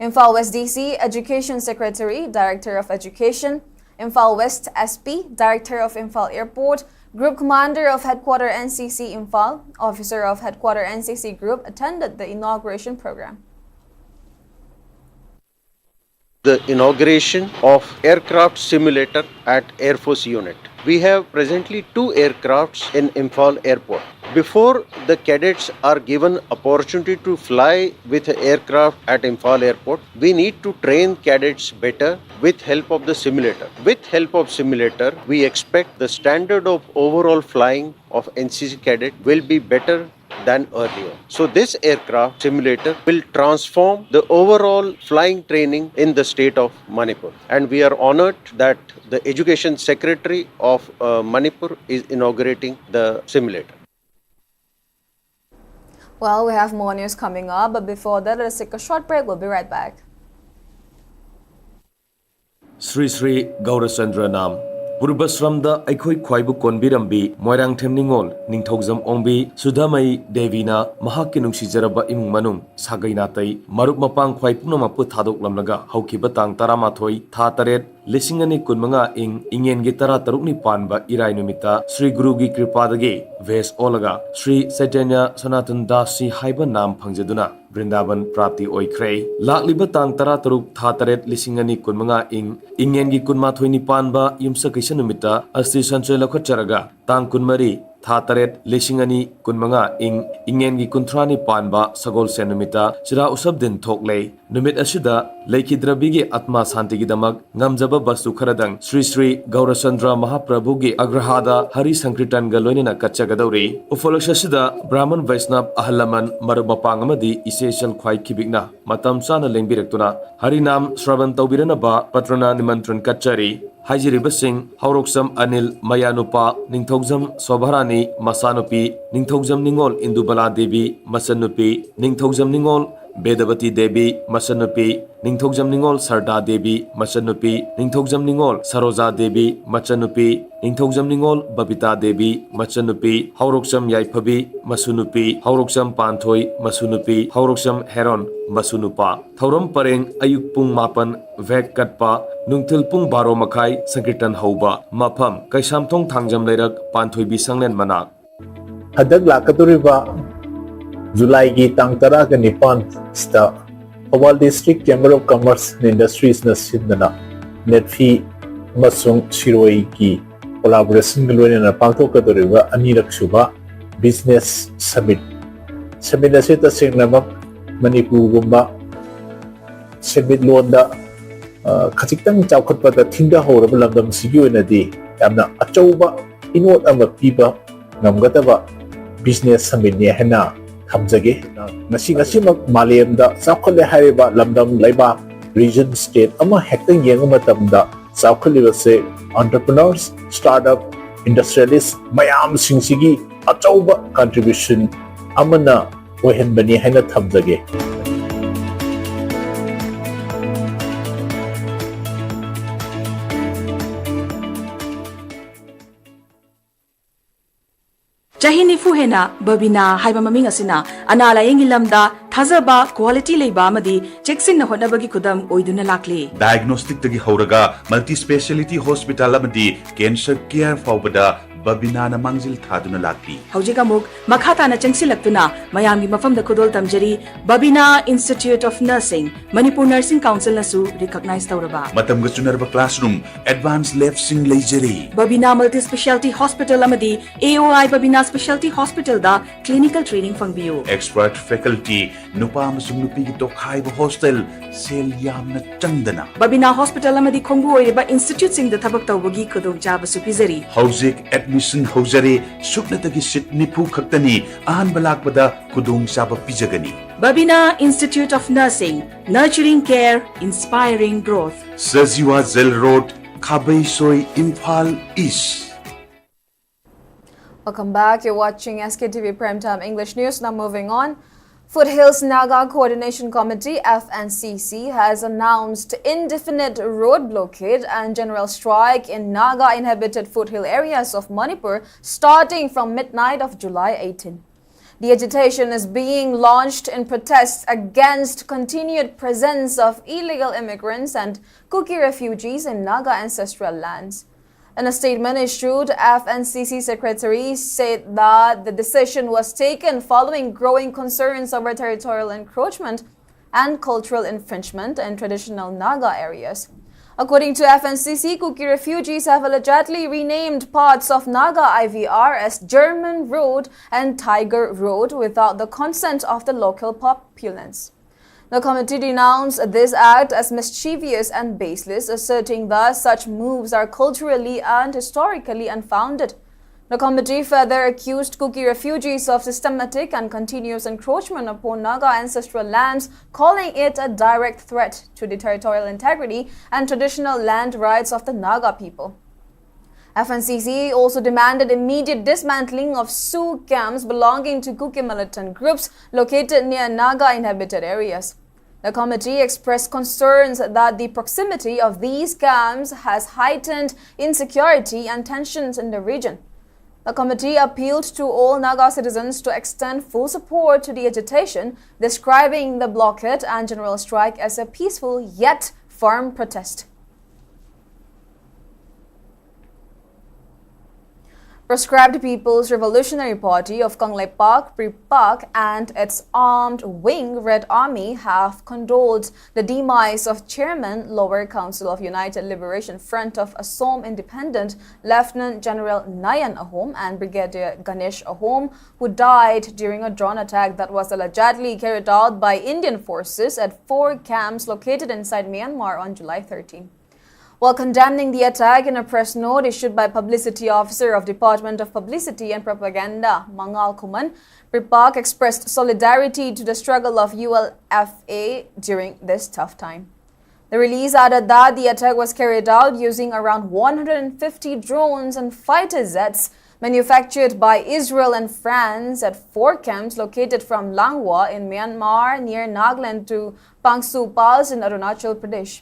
Imphal West D C, Education Secretary, Director of Education, Imphal West S P, Director of Imphal Airport, Group Commander of Headquarter N C C Imphal, Officer of Headquarter N C C Group attended the inauguration program. The inauguration of aircraft simulator at Air Force Unit. We have presently two aircrafts in Imphal Airport. Before the cadets are given opportunity to fly with aircraft at Imphal Airport, we need to train cadets better with help of the simulator. With help of simulator, we expect the standard of overall flying of N C C cadet will be better than earlier. So this aircraft simulator will transform the overall flying training in the state of Manipur. And we are honored that the education secretary of uh, Manipur is inaugurating the simulator. Well, we have more news coming up, but before that, let's take a short break. We'll be right back. Shri Shri ꯒꯧꯔꯆꯟꯗ꯭ꯔ ꯅꯥꯝ꯫ ꯄꯨꯔꯕꯁ꯭ꯔꯝꯗ ꯑꯩꯈꯣꯏ ꯈ꯭ꯋꯥꯏꯕꯨ ꯀꯣꯟꯕꯤꯔꯝꯕꯤ ꯃꯣꯏꯔꯥꯡꯊꯦꯝ ꯅꯤꯉꯣꯜ ꯅꯤꯡꯊꯧꯖꯝ ꯑꯣꯡꯕꯤ ꯁꯨꯙꯃꯩ ꯗꯦꯕꯤꯅ ꯃꯍꯥꯛꯀꯤ ꯅꯨꯡꯁꯤꯖꯔꯕ ꯏꯃꯨꯡ ꯃꯅꯨꯡ, ꯁꯥꯒꯩ ꯅꯥꯇꯩ, ꯃꯔꯨꯞ ꯃꯄꯥꯡ ꯈ꯭ꯋꯥꯏ ꯄꯨꯝꯅꯃꯛꯄꯨ ꯊꯥꯗꯣꯛꯂꯝꯂꯒ ꯍꯧꯈꯤꯕ ꯇꯥꯡ ꯇꯔꯥꯃꯥꯊꯣꯏ ꯊꯥ ꯇꯔꯦꯠ ꯂꯤꯁꯤꯡ ꯑꯅꯤ ꯀꯨꯟꯃꯉꯥ ꯏꯪ ꯏꯉꯦꯟꯒꯤ ꯇꯔꯥ ꯇꯔꯨꯛꯅꯤ ꯄꯥꯟꯕ ꯏꯔꯥꯏ ꯅꯨꯃꯤꯠꯇ ꯁ꯭ꯔꯤ ꯒꯨꯔꯨꯒꯤ ꯀ꯭ꯔꯤꯄꯥꯗꯒꯤ ꯚꯦꯁ ꯑꯣꯜꯂꯒ ꯁ꯭ꯔꯤ ꯆꯩꯇꯟꯌ ꯁꯅꯥꯇꯟ ꯗꯥꯁ ꯁꯤ ꯍꯥꯏꯕ ꯅꯥꯝ ꯐꯪꯖꯗꯨꯅ ꯕ꯭ꯔꯤꯟꯗꯥꯕꯟ ꯄ꯭ꯔꯥꯞꯇꯤ ꯑꯣꯏꯈ꯭ꯔꯦ꯫ ꯂꯥꯛꯂꯤꯕ ꯇꯥꯡ ꯇꯔꯥ ꯇꯔꯨꯛ ꯊꯥ ꯇꯔꯦꯠ ꯂꯤꯁꯤꯡ ꯑꯅꯤ ꯀꯨꯟꯃꯉꯥ ꯏꯪ ꯏꯉꯦꯟꯒꯤ ꯀꯨꯟꯃꯥꯊꯣꯏꯅꯤ ꯄꯥꯟꯕ ꯌꯨꯝꯁꯀꯩꯁ ꯅꯨꯃꯤꯠꯇ ꯑꯁꯇꯤ ꯁꯟꯆꯣꯏ ꯂꯧꯈꯠꯆꯔꯒ ꯇꯥꯡ ꯀꯨꯟꯃꯔꯤ ꯊꯥ ꯇꯔꯦꯠ ꯂꯤꯁꯤꯡ ꯑꯅꯤ ꯀꯨꯟꯃꯉꯥ ꯏꯪ ꯏꯉꯦꯟꯒꯤ ꯀꯨꯟꯊ꯭ꯔꯥꯅꯤ ꯄꯥꯟꯕ ꯁꯒꯣꯜꯁꯦꯟ ꯅꯨꯃꯤꯠꯇ ꯆꯤꯔꯥ ꯎꯁꯕ ꯗꯤꯟ ꯊꯣꯛꯂꯦ꯫ ꯅꯨꯃꯤꯠ ꯑꯁꯤꯗ ꯂꯩꯈꯤꯗ꯭ꯔꯕꯤꯒꯤ ꯑꯥꯠꯃꯥ ꯁꯥꯟꯇꯤꯒꯤꯗꯃꯛ ꯉꯝꯖꯕ ꯕꯁꯇꯨ ꯈꯔꯗꯪ ꯁ꯭ꯔꯤ ꯁ꯭ꯔꯤ ꯒꯧꯔꯆꯟꯗ꯭ꯔ ꯃꯍꯥꯄ꯭ꯔꯚꯨꯒꯤ ꯑꯒ꯭ꯔꯍꯥꯗ ꯍꯔꯤ ꯁꯪꯀꯤꯔꯇꯟꯒ ꯂꯣꯏꯅꯅ ꯀꯠꯆꯒꯗꯧꯔꯤ꯫ ꯎꯐꯣꯂꯛꯁ ꯑꯁꯤꯗ ꯕ꯭ꯔꯥꯍꯃꯟ ꯚꯩꯁꯅꯕ ꯑꯍꯜ ꯂꯃꯟ ꯃꯔꯨꯞ ꯃꯄꯥꯡ ꯑꯃꯗꯤ ꯏꯆꯦ ꯏꯆꯜ ꯈ꯭ꯋꯥꯏ ꯈꯤꯕꯤꯛꯅ ꯃꯇꯝ ꯆꯥꯅ ꯂꯦꯡꯕꯤꯔꯛꯇꯨꯅ ꯍꯔꯤꯅꯥꯝ ꯁ꯭ꯔꯕꯟ ꯇꯧꯕꯤꯔꯅꯕ ꯄꯇ꯭ꯔꯅ ꯅꯤꯃꯟꯇ꯭ꯔꯟ ꯀꯠꯆꯔꯤ꯫ ꯍꯥꯏꯖꯔꯤꯕꯁꯤꯡ ꯍꯧꯔꯣꯛꯆꯝ ꯑꯅꯤꯜ, ꯃꯌꯥꯅꯨꯄꯥ ꯅꯤꯡꯊꯧꯖꯝ ꯁꯣꯚꯥꯔꯥꯅꯤ, ꯃꯆꯥꯅꯨꯄꯤ ꯅꯤꯡꯊꯧꯖꯝ ꯅꯤꯉꯣꯜ ꯏꯟꯗꯨꯕꯂꯥ ꯗꯦꯕꯤ, ꯃꯆꯟꯅꯨꯄꯤ ꯅꯤꯡꯊꯧꯖꯝ ꯅꯤꯉꯣꯜ ꯕꯦꯗꯕꯇꯤ ꯗꯦꯕꯤ, ꯃꯆꯟꯅꯨꯄꯤ, ꯅꯤꯡꯊꯧꯖꯝ ꯅꯤꯉꯣꯜ ꯁꯔꯗꯥ ꯗꯦꯕꯤ, ꯃꯆꯟꯅꯨꯄꯤ, ꯅꯤꯡꯊꯧꯖꯝ ꯅꯤꯉꯣꯜ ꯁꯔꯣꯖꯥ ꯗꯦꯕꯤ, ꯃꯆꯟꯅꯨꯄꯤ, ꯅꯤꯡꯊꯧꯖꯝ ꯅꯤꯉꯣꯜ ꯕꯕꯤꯇꯥ ꯗꯦꯕꯤ, ꯃꯆꯟꯅꯨꯄꯤ, ꯍꯧꯔꯣꯛꯆꯝ ꯌꯥꯏꯐꯕꯤ, ꯃꯁꯨꯅꯨꯄꯤ, ꯍꯧꯔꯣꯛꯆꯝ ꯄꯥꯟꯊꯣꯏ, ꯃꯁꯨꯅꯨꯄꯤ, ꯍꯧꯔꯣꯛꯆꯝ ꯍꯦꯔꯣꯟ, ꯃꯁꯨꯅꯨꯄꯥ꯫ ꯊꯧꯔꯝ ꯄꯔꯦꯡ ꯑꯌꯨꯛ ꯄꯨꯡ ꯃꯥꯄꯟ ꯚꯦꯛ ꯀꯠꯄ, ꯅꯨꯡꯊꯤꯜ ꯄꯨꯡ ꯕꯥꯔꯣ ꯃꯈꯥꯏ ꯁꯪꯀꯤꯔꯇꯟ ꯍꯧꯕ꯫ ꯃꯐꯝ, ꯀꯩꯁꯥꯝꯊꯣꯡ ꯊꯥꯡꯖꯝ ꯂꯩꯔꯛ, ꯄꯥꯟꯊꯣꯏꯕꯤ ꯁꯪꯂꯦꯟ ꯃꯅꯥꯛ꯫ ꯍꯟꯗꯛ ꯂꯥꯛꯀꯗꯧꯔꯤꯕ ꯖꯨꯂꯥꯏꯒꯤ ꯇꯥꯡ ꯇꯔꯥꯒ ꯅꯤꯄꯥꯟꯁꯤꯗ Thoubal District Chamber of Commerce and Industriesꯅ ꯁꯤꯟꯗꯨꯅ ꯅꯦꯠꯐꯤ ꯑꯃꯁꯨꯡ ꯁꯤꯔꯣꯏꯒꯤ collaborationꯒ ꯂꯣꯏꯅꯅ ꯄꯥꯡꯊꯣꯛꯀꯗꯧꯔꯤꯕ ꯑꯅꯤꯔꯛ ꯁꯨꯕ Business Summit꯫ Summit ꯑꯁꯤ ꯇꯁꯦꯡꯅꯃꯛ ꯃꯅꯤꯄꯨꯔꯒꯨꯝꯕ ꯁꯦꯟꯃꯤꯠꯂꯣꯟꯗ, ꯑ, ꯈꯖꯤꯛꯇꯪ ꯆꯥꯎꯈꯠꯄꯗ ꯊꯤꯡꯊꯍꯧꯔꯕ ꯂꯝꯗꯝꯁꯤꯒꯤ ꯑꯣꯏꯅꯗꯤ ꯌꯥꯝꯅ ꯑꯆꯧꯕ ꯏꯅꯣꯠ ꯑꯃ ꯄꯤꯕ ꯉꯝꯒꯗꯕ Business Summitꯅꯤ ꯍꯥꯏꯅ ꯊꯝꯖꯒꯦ꯫ ꯉꯁꯤ, ꯉꯁꯤꯃꯛ ꯃꯥꯂꯦꯝꯗ ꯆꯥꯎꯈꯠꯂꯦ ꯍꯥꯏꯔꯤꯕ ꯂꯝꯗꯝ, ꯂꯩꯕꯥꯛ, region, state ꯑꯃ ꯍꯦꯛꯇ ꯌꯦꯡꯕ ꯃꯇꯝꯗ ꯆꯥꯎꯈꯠꯂꯤꯕꯁꯦ entrepreneurs, startup, industrialist ꯃꯌꯥꯝꯁꯤꯡꯁꯤꯒꯤ ꯑꯆꯧꯕ contribution ꯑꯃꯅ ꯑꯣꯏꯍꯟꯕꯅꯤ ꯍꯥꯏꯅ ꯊꯝꯖꯒꯦ꯫ ꯆꯍꯤ ꯅꯤꯐꯨ ꯍꯦꯟꯅ ꯕꯕꯤꯅꯥ ꯍꯥꯏꯕ ꯃꯃꯤꯡ ꯑꯁꯤꯅ ꯑꯅꯥ ꯂꯥꯌꯦꯡꯒꯤ ꯂꯝꯗ ꯊꯥꯖꯕ, quality ꯂꯩꯕ ꯑꯃꯗꯤ ꯆꯦꯛꯁꯤꯟꯅ ꯍꯣꯠꯅꯕꯒꯤ ꯈꯨꯗꯝ ꯑꯣꯏꯗꯨꯅ ꯂꯥꯛꯂꯤ꯫ Diagnosticꯇꯒꯤ ꯍꯧꯔꯒ multi speciality hospital ꯑꯃꯗꯤ cancer care ꯐꯥꯎꯕꯗ ꯕꯕꯤꯅꯥꯅ ꯃꯥꯡꯖꯤꯜ ꯊꯥꯗꯨꯅ ꯂꯥꯛꯂꯤ꯫ ꯍꯧꯖꯤꯛ ꯑꯃꯨꯛ ꯃꯈꯥ ꯇꯥꯅ ꯆꯪꯁꯤꯜꯂꯛꯇꯨꯅ ꯃꯌꯥꯝꯒꯤ ꯃꯐꯝꯗ ꯈꯨꯗꯣꯜ ꯇꯝꯖꯔꯤ꯫ Babina Institute of Nursing, Manipur Nursing Councilꯅꯁꯨ recognize ꯇꯧꯔꯕ꯫ ꯃꯇꯝꯒ ꯆꯨꯅꯔꯕ classroom, advanced labꯁꯤꯡ ꯂꯩꯖꯔꯤ꯫ Babina Multi Speciality Hospital ꯑꯃꯗꯤ A O I Babina Speciality Hospitalꯗ clinical training ꯐꯪꯕꯤꯌꯨ꯫ Expert faculty, ꯅꯨꯄꯥ ꯑꯃꯁꯨꯡ ꯅꯨꯄꯤꯒꯤ ꯇꯣꯈꯥꯏꯕ hostel, ꯁꯦꯜ ꯌꯥꯝꯅ ꯆꯪꯗꯅ꯫ Babina Hospital ꯑꯃꯗꯤ ꯈꯣꯡꯕꯨ ꯑꯣꯏꯔꯤꯕ instituteꯁꯤꯡꯗ ꯊꯕꯛ ꯇꯧꯕꯒꯤ ꯈꯨꯗꯣꯡꯆꯥꯕꯁꯨ ꯄꯤꯖꯔꯤ꯫ ꯍꯧꯖꯤꯛ admission ꯍꯧꯖꯔꯦ, ꯁꯨꯞꯅꯇꯒꯤ seat ꯅꯤꯐꯨ ꯈꯛꯇꯅꯤ, ꯑꯍꯥꯟꯕ ꯂꯥꯛꯄꯗ ꯈꯨꯗꯣꯡꯆꯥꯕ ꯄꯤꯖꯒꯅꯤ꯫ Babina Institute of Nursing, nurturing care, inspiring growth. Sajiwa Jail Road, Khabeisoi, Imphal East. Welcome back. You're watching S K T V Prime Time English News. Now moving on. Foothills Naga Coordination Committee, F N C C, has announced indefinite road blockade and general strike in Naga inhabited foothill areas of Manipur starting from midnight of July eighteen. The agitation is being launched in protests against continued presence of illegal immigrants and Kuki refugees in Naga ancestral lands. In a statement issued, F N C C secretary said that the decision was taken following growing concerns over territorial encroachment and cultural infringement in traditional Naga areas. According to F N C C, Kuki refugees have allegedly renamed parts of Naga I V R as German Road and Tiger Road without the consent of the local populace. The committee denounced this act as mischievous and baseless, asserting that such moves are culturally and historically unfounded. The committee further accused Kuki refugees of systematic and continuous encroachment upon Naga ancestral lands, calling it a direct threat to the territorial integrity and traditional land rights of the Naga people. F N C C also demanded immediate dismantling of S O O camps belonging to Kuki militant groups located near Naga inhabited areas. The committee expressed concerns that the proximity of these camps has heightened insecurity and tensions in the region. The committee appealed to all Naga citizens to extend full support to the agitation, describing the blockade and general strike as a peaceful yet firm protest. Proscribed People's Revolutionary Party of Kangleipak, PREPAK, and its armed wing, Red Army, have condoled the demise of Chairman, Lower Council of United Liberation Front of Assam Independent, Lieutenant General Nayan Ahom and Brigadier Ganesh Ahom, who died during a drone attack that was allegedly carried out by Indian forces at four camps located inside Myanmar on July thirteen. While condemning the attack in a press note issued by publicity officer of Department of Publicity and Propaganda, Mangal Khuman, PREPAK expressed solidarity to the struggle of U L F A during this tough time. The release added that the attack was carried out using around one hundred fifty drones and fighter jets manufactured by Israel and France at four camps located from Langwa in Myanmar near Nagaland to Pangsu Pass in Arunachal Pradesh.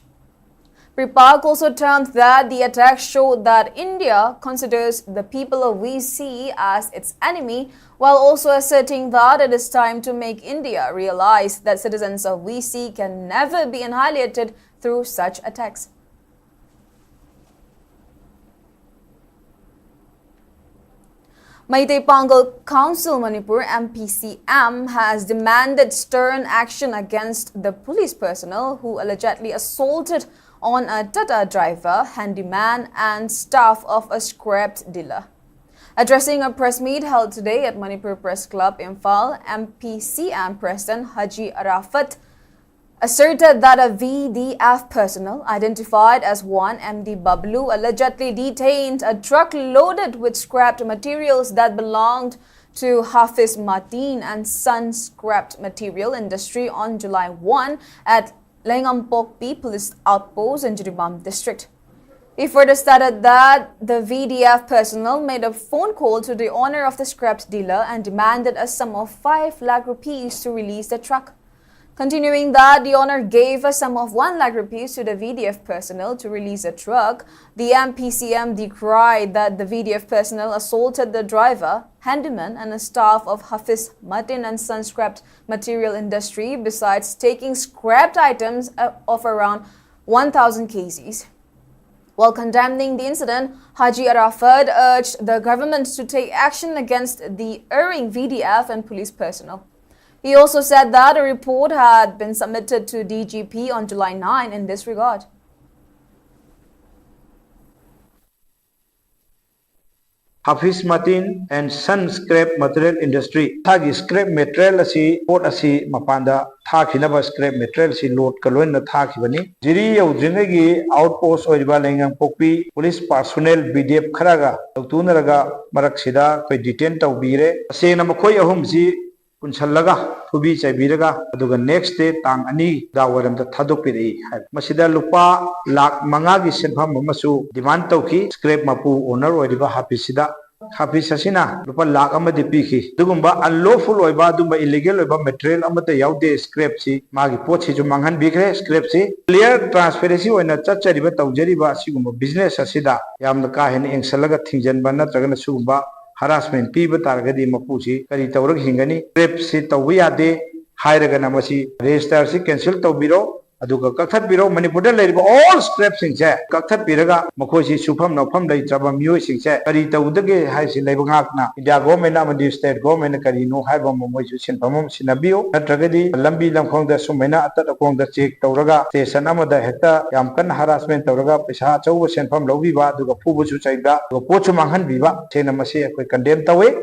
Pripak also termed that the attack showed that India considers the people of V C as its enemy, while also asserting that it is time to make India realize that citizens of V C can never be annihilated through such attacks. Meitei Pangal Council Manipur, M P C M, has demanded stern action against the police personnel who allegedly assaulted on a Tata driver, handyman, and staff of a scrap dealer. Addressing a press meet held today at Manipur Press Club, Imphal, M P C M President Haji Arafat asserted that a V D F personnel identified as one M D Bablu allegedly detained a truck loaded with scrapped materials that belonged to Hafiz Mateen and Sons Scrapped Material Industry on July one at Lengampokpi Police Outpost in Jiribam District. He further stated that the V D F personnel made a phone call to the owner of the scrap dealer and demanded a sum of five lakh rupees to release the truck. Continuing that, the owner gave a sum of one lakh rupees to the V D F personnel to release the truck. The M P C M decried that the V D F personnel assaulted the driver, handyman, and a staff of Hafiz Mateen and Sons Scrapped Material Industry, besides taking scrapped items, uh, of around one thousand K Gs. While condemning the incident, Haji Arafat urged the government to take action against the erring V D F and police personnel. He also said that a report had been submitted to D G P on July nine in this regard. Hafiz Mateen and Son Scrap Material Industry ꯊꯥꯒꯤ scrap material ꯑꯁꯤ ꯄꯣꯠ ꯑꯁꯤ ꯃꯄꯥꯟꯗ ꯊꯥꯈꯤꯅꯕ scrap material ꯑꯁꯤ load ꯀ ꯂꯣꯏꯅꯅ ꯊꯥꯈꯤꯕꯅꯤ꯫ ꯖꯤꯔꯤ ꯌꯧꯗ꯭ꯔꯤꯉꯩꯒꯤ outpost ꯑꯣꯏꯔꯤꯕ ꯂꯩꯉꯥꯡꯄꯣꯛꯄꯤ police personnel V D F ꯈꯔꯒ ꯇꯧꯇꯨꯅꯔꯒ ꯃꯔꯛꯁꯤꯗ ꯑꯩꯈꯣꯏ detain ꯇꯧꯕꯤꯔꯦ꯫ ꯇꯁꯦꯡꯅ ꯃꯈꯣꯏ ꯑꯍꯨꯝꯁꯤ ꯄꯨꯟꯁꯜꯂꯒ ꯐꯨꯕꯤ ꯆꯩꯕꯤꯔꯒ ꯑꯗꯨꯒ next day ꯇꯥꯡ ꯑꯅꯤ ꯅꯨꯡꯗꯥꯡꯋꯥꯏꯔꯝꯗ ꯊꯥꯗꯣꯛꯄꯤꯔꯛꯏ ꯍꯥꯏ꯫ ꯃꯁꯤꯗ ꯂꯨꯄꯥ ꯂꯥꯈ ꯃꯉꯥꯒꯤ ꯁꯦꯟꯐꯝ ꯑꯃꯁꯨ demand ꯇꯧꯈꯤ scrap ꯃꯄꯨ owner ꯑꯣꯏꯔꯤꯕ ꯍꯥꯐꯤꯖꯁꯤꯗ꯫ ꯈꯥꯐꯤꯁ ꯑꯁꯤꯅ ꯂꯨꯄꯥ ꯂꯥꯈ ꯑꯃꯗꯤ ꯄꯤꯈꯤ꯫ ꯑꯗꯨꯒꯨꯝꯕ unlawful ꯑꯣꯏꯕ, ꯑꯗꯨꯝꯕ illegal ꯑꯣꯏꯕ material ꯑꯃꯠꯇ ꯌꯥꯎꯗꯦ꯫ Scrap ꯁꯤ ꯃꯥꯒꯤ ꯄꯣꯠꯁꯤꯁꯨ ꯃꯥꯡꯍꯟꯕꯤꯈ꯭ꯔꯦ꯫ Scrap ꯁꯤ clear transparency ꯑꯣꯏꯅ ꯆꯠꯆꯔꯤꯕ, ꯇꯧꯖꯔꯤꯕ ꯑꯁꯤꯒꯨꯝꯕ business ꯑꯁꯤꯗ ꯌꯥꯝꯅ ꯀꯥ ꯍꯦꯟꯅ ꯌꯦꯡꯁꯤꯜꯂꯒ ꯊꯤꯡꯖꯤꯟꯕ ꯅꯠꯇ꯭ꯔꯒꯅ ꯁꯤꯒꯨꯝꯕ harassment ꯄꯤꯕ ꯇꯥꯔꯒꯗꯤ ꯃꯄꯨꯁꯤ ꯀꯔꯤ ꯇꯧꯔꯒ ꯍꯤꯡꯒꯅꯤ? Scrap ꯁꯤ ꯇꯧꯕ ꯌꯥꯗꯦ ꯍꯥꯏꯔꯒꯅ ꯃꯁꯤ register ꯁꯤ cancel ꯇꯧꯕꯤꯔꯣ꯫ ꯑꯗꯨꯒ ꯀꯛꯊꯠꯄꯤꯔꯣ꯫ ꯃꯅꯤꯄꯨꯔꯗ ꯂꯩꯔꯤꯕ all scrap ꯁꯤꯡꯁꯦ ꯀꯛꯊꯠꯄꯤꯔꯒ ꯃꯈꯣꯏꯁꯤ ꯁꯨꯐꯝ ꯅꯣꯝꯐꯝ ꯂꯩꯇ꯭ꯔꯕ ꯃꯤꯑꯣꯏꯁꯤꯡꯁꯦ ꯀꯔꯤ ꯇꯧꯒꯗꯒꯦ ꯍꯥꯏꯁꯤ ꯂꯩꯕꯥꯛꯅ, India government ꯑꯃꯗꯤ state government ꯀꯔꯤꯅꯣ ꯍꯥꯏꯕ ꯑꯃ ꯃꯣꯏꯁꯨ ꯁꯤꯟꯐꯝ ꯑꯃ ꯁꯤꯟꯅꯕꯤꯌꯨ꯫ ꯅꯠꯇ꯭ꯔꯒꯗꯤ ꯂꯝꯕꯤ ꯂꯝꯈꯣꯡꯗ ꯁꯨꯃꯥꯏꯅ ꯑꯇꯠ ꯑꯀꯣꯡꯗ check ꯇꯧꯔꯒ station ꯑꯃꯗ ꯍꯦꯛꯇ ꯌꯥꯝ ꯀꯟꯅ harassment ꯇꯧꯔꯒ ꯄꯩꯁꯥ ꯑꯆꯧꯕ ꯁꯦꯟꯐꯝ ꯂꯧꯕꯤꯕ, ꯑꯗꯨꯒ ꯐꯨꯕꯁꯨ ꯆꯩꯕ, ꯑꯗꯨꯒ ꯄꯣꯠꯁꯨ ꯃꯥꯡꯍꯟꯕꯤꯕ, ꯁꯦꯡꯅ ꯃꯁꯤ ꯑꯩꯈꯣꯏ condemn ꯇꯧꯏ꯫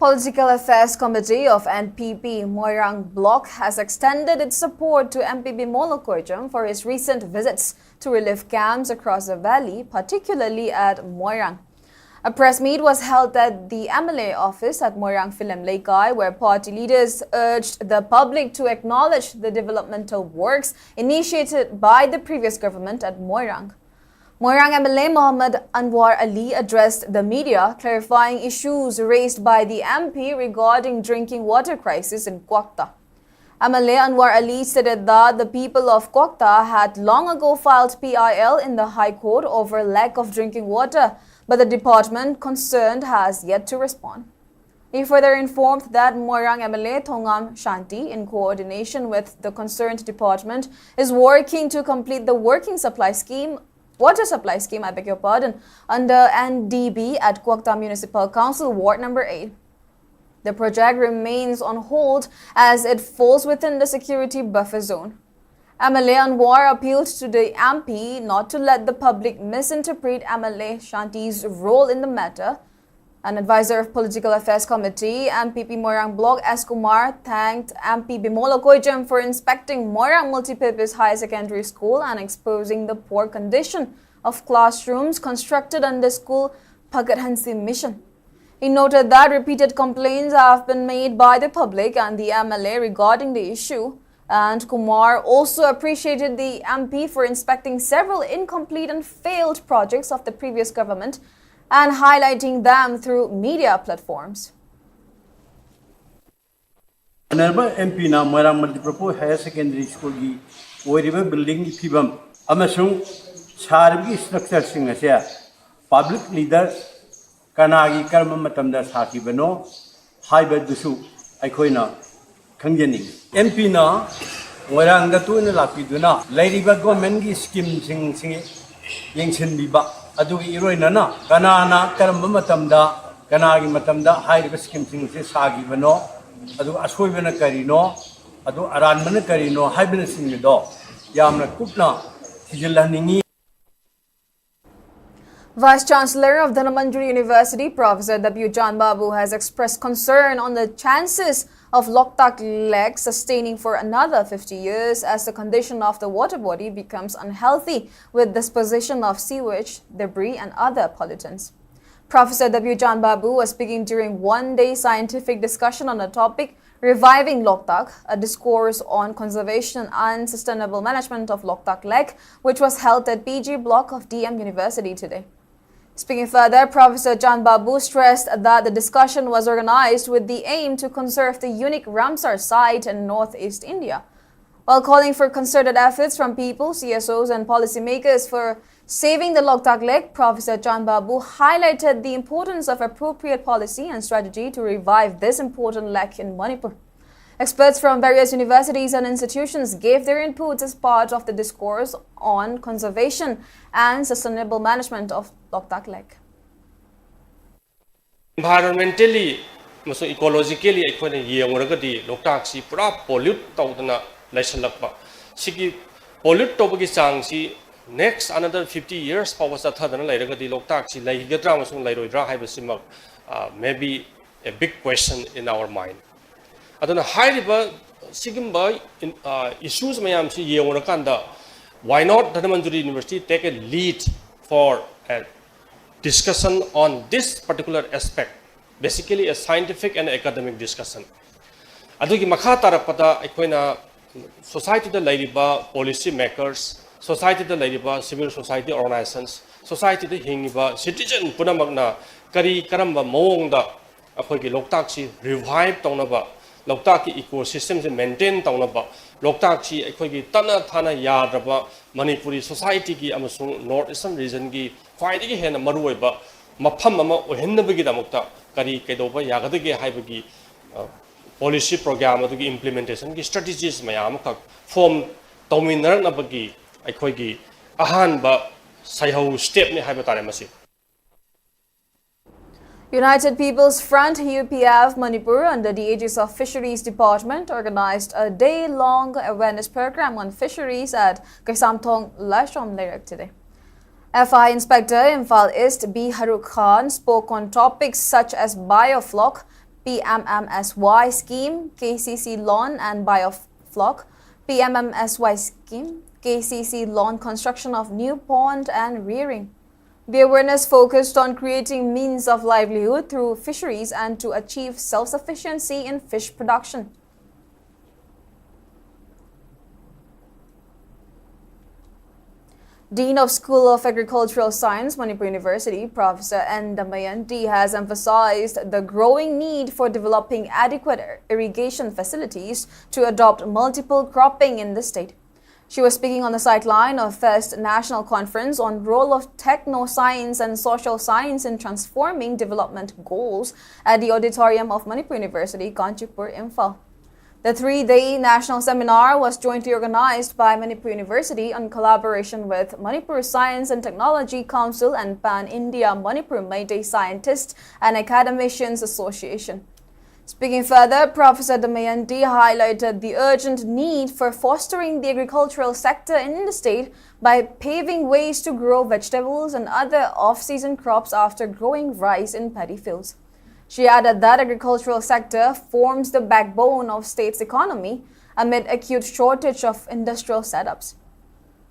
Political Affairs Committee of N P P Moirang Block has extended its support to M P Bimol Akoijam for his recent visits to relief camps across the valley, particularly at Moirang. A press meet was held at the M L A office at Moirang Film Leikai, where party leaders urged the public to acknowledge the developmental works initiated by the previous government at Moirang. Moirang M L A Mohammad Anwar Ali addressed the media, clarifying issues raised by the M P regarding drinking water crisis in Kwakta. M L A Anwar Ali stated that the people of Kwakta had long ago filed P I L in the High Court over lack of drinking water, but the department concerned has yet to respond. He further informed that Moirang M L A Thongam Shanti, in coordination with the concerned department, is working to complete the working supply scheme, water supply scheme, I beg your pardon, under N D B at Kwakta Municipal Council, Ward number eight. The project remains on hold as it falls within the security buffer zone. M L A Anwar appealed to the M P not to let the public misinterpret M L A Shanti's role in the matter. An advisor of Political Affairs Committee, M P P Moirang Block, S Kumar, thanked M P Bimol Akoijam for inspecting Moirang Multipurpose Higher Secondary School and exposing the poor condition of classrooms constructed under school Phagat Hanse Mission. He noted that repeated complaints have been made by the public and the M L A regarding the issue, and Kumar also appreciated the M P for inspecting several incomplete and failed projects of the previous government and highlighting them through media platforms. Honorable M P ꯅ ꯃꯣꯏꯔꯥꯡ Multipurpose Higher Secondary School ꯒꯤ ꯑꯣꯏꯔꯤꯕ building ꯒꯤ ꯐꯤꯕꯝ ꯑꯃꯁꯨꯡ ꯁꯥꯔꯤꯕꯒꯤ structure ꯁꯤꯡ ꯑꯁꯦ public leader ꯀꯅꯥꯒꯤ ꯀꯔꯝꯕ ꯃꯇꯝꯗ ꯁꯥꯈꯤꯕꯅꯣ ꯍꯥꯏꯕꯗꯨꯁꯨ ꯑꯩꯈꯣꯏꯅ ꯈꯪꯖꯅꯤꯡꯏ꯫ M P ꯅ ꯃꯣꯏꯔꯥꯡꯗ ꯇꯣꯏꯅ ꯂꯥꯛꯄꯤꯗꯨꯅ ꯂꯩꯔꯤꯕ government ꯀꯤ scheme ꯁꯤꯡꯁꯤ ꯌꯦꯡꯁꯤꯟꯕꯤꯕ, ꯑꯗꯨꯒ ꯏꯔꯣꯏꯅꯅ ꯀꯅꯥꯅ ꯀꯔꯝꯕ ꯃꯇꯝꯗ, ꯀꯅꯥꯒꯤ ꯃꯇꯝꯗ ꯍꯥꯏꯔꯤꯕ scheme ꯁꯤꯡꯁꯤ ꯁꯥꯈꯤꯕꯅꯣ, ꯑꯗꯨꯒ ꯑꯁꯣꯏꯕꯅ ꯀꯔꯤꯅꯣ, ꯑꯗꯨ ꯑꯔꯥꯟꯕꯅ ꯀꯔꯤꯅꯣ ꯍꯥꯏꯕꯅꯆꯤꯡꯕꯗꯣ ꯌꯥꯝꯅ ꯀꯨꯞꯅ ꯊꯤꯖꯤꯜꯍꯟꯅꯤꯡꯏ꯫ Vice Chancellor of Dhanamanjuri University, Professor W. Chandbabu, has expressed concern on the chances of Loktak Lake sustaining for another fifty years as the condition of the water body becomes unhealthy with disposition of sewage, debris, and other pollutants. Professor W. Chandbabu was speaking during one-day scientific discussion on the topic Reviving Loktak, a discourse on conservation and sustainable management of Loktak Lake, which was held at P G block of D M University today. Speaking further, Professor Chandbabu stressed that the discussion was organized with the aim to conserve the unique Ramsar site in northeast India. While calling for concerted efforts from people, C S Os, and policymakers for saving the Loktak Lake, Professor Chandbabu highlighted the importance of appropriate policy and strategy to revive this important lake in Manipur. Experts from various universities and institutions gave their inputs as part of the discourse on conservation and sustainable management of Loktak Lake. Environmentally ꯑꯃꯁꯨꯡ ecologically ꯑꯩꯈꯣꯏꯅ ꯌꯦꯡꯉꯨꯔꯒꯗꯤ ꯂꯣꯛꯇꯥꯛꯁꯤ ꯄꯨꯔꯥ pollute ꯇꯧꯗꯅ ꯂꯩꯁꯜꯂꯛꯄ꯫ ꯁꯤꯒꯤ pollute ꯇꯧꯕꯒꯤ ꯆꯥꯡꯁꯤ next another fifty years ꯐꯥꯎꯕ ꯆꯠꯊꯗꯅ ꯂꯩꯔꯒꯗꯤ ꯂꯣꯛꯇꯥꯛꯁꯤ ꯂꯩꯒꯗ꯭ꯔꯥ ꯑꯃꯁꯨꯡ ꯂꯩꯔꯣꯏꯗ꯭ꯔꯥ ꯍꯥꯏꯕꯁꯤꯃꯛ, uh, may be a big question in our mind. ꯑꯗꯨꯅ ꯍꯥꯏꯔꯤꯕ ꯁꯤꯒꯨꯝꯕ issues ꯃꯌꯥꯝꯁꯤ ꯌꯦꯡꯉꯨꯔꯀꯥꯟꯗ, why not Dhanamanjuri University take a lead for a discussion on this particular aspect, basically a scientific and academic discussion. ꯑꯗꯨꯒꯤ ꯃꯈꯥ ꯇꯥꯔꯛꯄꯗ ꯑꯩꯈꯣꯏꯅ society ꯗ ꯂꯩꯔꯤꯕ policy makers, society ꯗ ꯂꯩꯔꯤꯕ civil society organizations, ꯁꯣꯁꯥꯏꯇꯤꯗ ꯍꯤꯡꯉꯤꯕ ꯁꯤꯇꯤꯖꯟ ꯄꯨꯝꯅꯃꯛꯅ ꯀꯔꯤ ꯀꯔꯝꯕ ꯃꯑꯣꯡꯗ ꯑꯩꯈꯣꯏꯒꯤ ꯂꯣꯛꯇꯥꯛꯁꯤ ꯔꯤꯚꯥꯏꯚ ꯇꯧꯅꯕ, ꯂꯣꯛꯇꯥꯛꯀꯤ ꯏꯀꯣ ꯁꯤꯁꯇꯦꯝꯁꯤ ꯃꯦꯟꯇꯦꯟ ꯇꯧꯅꯕ, ꯂꯣꯛꯇꯥꯛꯁꯤ ꯑꯩꯈꯣꯏꯒꯤ ꯇꯠꯅ ꯊꯥꯅ ꯌꯥꯗ꯭ꯔꯕ ꯃꯅꯤꯄꯨꯔꯤ ꯁꯣꯁꯥꯏꯇꯤꯒꯤ ꯑꯃꯁꯨꯡ ꯅꯣꯔꯠ ꯏꯁꯇꯔꯟ ꯔꯤꯖꯟꯒꯤ ꯈ꯭ꯋꯥꯏꯗꯒꯤ ꯍꯦꯟꯅ ꯃꯔꯨꯑꯣꯏꯕ ꯃꯐꯝ ꯑꯃ ꯑꯣꯏꯍꯟꯅꯕꯒꯤꯗꯃꯛꯇ ꯀꯔꯤ ꯀꯩꯗꯧꯕ ꯌꯥꯒꯗꯒꯦ ꯍꯥꯏꯕꯒꯤ ꯄꯣꯂꯤꯁꯤ ꯄ꯭ꯔꯣꯒ꯭ꯔꯥꯝ ꯑꯗꯨꯒꯤ ꯏꯝꯄ꯭ꯂꯤꯃꯦꯟꯇꯦꯁꯟꯒꯤ ꯁ꯭ꯇ꯭ꯔꯦꯇꯤꯖꯤꯁ ꯃꯌꯥꯝ ꯑꯃꯈꯛ ꯐꯣꯝ ꯇꯧꯃꯤꯟꯅꯔꯛꯅꯕꯒꯤ ꯑꯩꯈꯣꯏꯒꯤ ꯑꯍꯥꯟꯕ ꯁꯩꯍꯧ ꯁ꯭ꯇꯦꯞꯅꯤ ꯍꯥꯏꯕ ꯇꯥꯔꯦ ꯃꯁꯤ꯫ United People's Front, U P F, Manipur, under the aegis of Fisheries Department, organized a day-long awareness program on fisheries at Kaisamthong, Laishom Leirak today. F I Inspector Imphal East B Haruk Khan spoke on topics such as biofloc, P M M S Y scheme, K C C loan and biofloc, P M M S Y scheme, K C C loan construction of new pond and rearing. The awareness focused on creating means of livelihood through fisheries and to achieve self-sufficiency in fish production. Dean of School of Agricultural Science, Manipur University, Professor N Damayanti has emphasized the growing need for developing adequate irrigation facilities to adopt multiple cropping in the state. She was speaking on the sideline of first national conference on role of techno science and social science in transforming development goals at the auditorium of Manipur University, Kanchipur, Imphal. The three-day national seminar was jointly organized by Manipur University in collaboration with Manipur Science and Technology Council and Pan India Manipur Meitei Scientists and Academicians Association. Speaking further, Professor Damayanti highlighted the urgent need for fostering the agricultural sector in the state by paving ways to grow vegetables and other off-season crops after growing rice in paddy fields. She added that agricultural sector forms the backbone of state's economy amid acute shortage of industrial setups.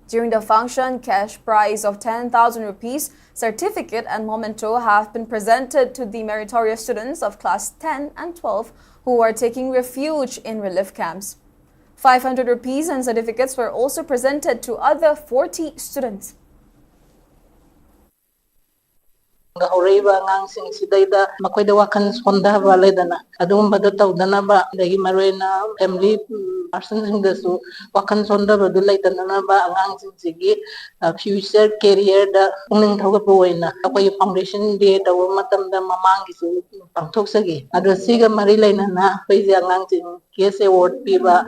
During the function, cash prize of ten thousand rupees, certificate and memento have been presented to the meritorious students of class ten and twelve who are taking refuge in relief camps. Five hundred rupees and certificates were also presented to other forty students. ꯍꯧꯔꯛꯏꯕ ꯑꯉꯥꯡꯁꯤꯡꯁꯤꯗꯩꯗ ꯃꯈꯣꯏꯗ ꯋꯥꯈꯜ ꯁꯣꯟꯊꯕ ꯂꯩꯗꯅ, ꯑꯗꯨꯒꯨꯝꯕꯗꯣ ꯇꯧꯗꯅꯕ, ꯑꯗꯒꯤ ꯃꯔꯨꯑꯣꯏꯅ family personꯁꯤꯡꯗꯁꯨ ꯋꯥꯈꯜ ꯁꯣꯟꯊꯕꯗꯨ ꯂꯩꯇꯅꯅꯕ ꯑꯉꯥꯡꯁꯤꯡꯁꯤꯒꯤ future careerꯗ ꯄꯨꯛꯅꯤꯡ ꯊꯧꯒꯠꯄ ꯑꯣꯏꯅ ꯑꯩꯈꯣꯏꯒꯤ Foundation Day ꯇꯧꯕ ꯃꯇꯝꯗ ꯃꯃꯥꯡꯒꯤꯁꯨ ꯄꯥꯡꯊꯣꯛꯆꯈꯤ꯫ ꯑꯗꯣ ꯁꯤꯒ ꯃꯔꯤ ꯂꯩꯅꯅ ꯑꯩꯈꯣꯏꯁꯦ ꯑꯉꯥꯡꯁꯤꯡ cash award ꯄꯤꯕ,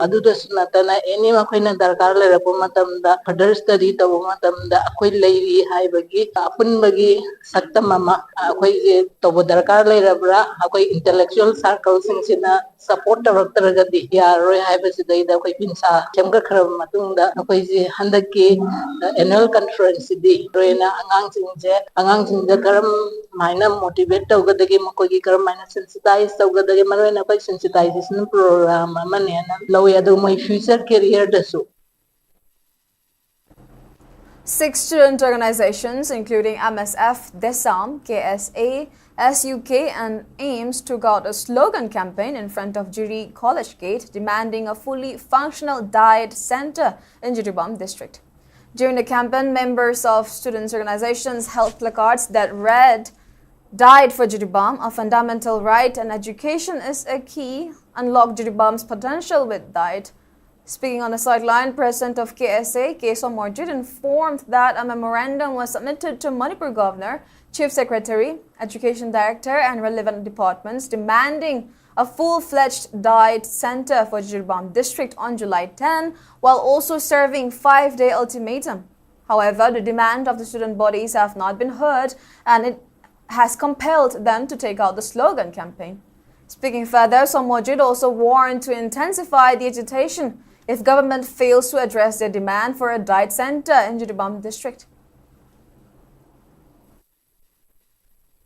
ꯑꯗꯨꯗꯁꯨ ꯅꯠꯇꯅ any ꯃꯈꯣꯏꯅ ꯗꯔꯀꯥꯔ ꯂꯩꯔꯛꯄ ꯃꯇꯝꯗ, further study ꯇꯧꯕ ꯃꯇꯝꯗ ꯑꯩꯈꯣꯏ ꯂꯩꯔꯤ ꯍꯥꯏꯕꯒꯤ ꯑꯄꯨꯟꯕꯒꯤ ꯁꯛꯇꯝ ꯑꯃ ꯑꯩꯈꯣꯏꯁꯦ ꯇꯧꯕ ꯗꯔꯀꯥꯔ ꯂꯩꯔꯕ꯭ꯔꯥ? ꯑꯩꯈꯣꯏ intellectual circleꯁꯤꯡꯁꯤꯅ support ꯇꯧꯔꯛꯇ꯭ꯔꯒꯗꯤ ꯌꯥꯔꯔꯣꯏ ꯍꯥꯏꯕꯁꯤꯗꯩꯗ ꯑꯩꯈꯣꯏ ꯕꯤꯟꯁꯥ ꯁꯦꯝꯒꯠꯈ꯭ꯔꯕ ꯃꯇꯨꯡꯗ ꯑꯩꯈꯣꯏꯁꯦ ꯍꯟꯗꯛꯀꯤ annual conferenceꯁꯤꯗꯤ ꯃꯔꯨꯑꯣꯏꯅ ꯑꯉꯥꯡꯁꯤꯡꯁꯦ, ꯑꯉꯥꯡꯁꯤꯡꯗ ꯀꯔꯝ ꯍꯥꯏꯅ motivate ꯇꯧꯒꯗꯒꯦ, ꯃꯈꯣꯏꯒꯤ ꯀꯔꯝ ꯍꯥꯏꯅ sensitize ꯇꯧꯒꯗꯒꯦ, ꯃꯔꯨꯑꯣꯏꯅ ꯑꯩꯈꯣꯏ sensitization program ꯑꯃꯅꯦꯅ ꯂꯧꯋꯤ꯫ ꯑꯗꯨ ꯃꯣꯏ future careerꯗꯁꯨ Six student organizations, including M S F, DESAM, K S A, S U K, and AIMS, took out a slogan campaign in front of Jiri College Gate demanding a fully functional diet center in Jiribam district. During the campaign, members of students' organizations held placards that read, "Diet for Jiribam, a fundamental right, and education is a key. Unlock Jiribam's potential with diet." Speaking on the sideline, President of K S A, Keso Morjit, informed that a memorandum was submitted to Manipur Governor, Chief Secretary, Education Director, and relevant departments demanding a full-fledged diet center for Jiribam district on July ten, while also serving five-day ultimatum. However, the demand of the student bodies have not been heard, and it has compelled them to take out the slogan campaign. Speaking further, Somojit also warned to intensify the agitation if government fails to address their demand for a diet center in Jiribam district.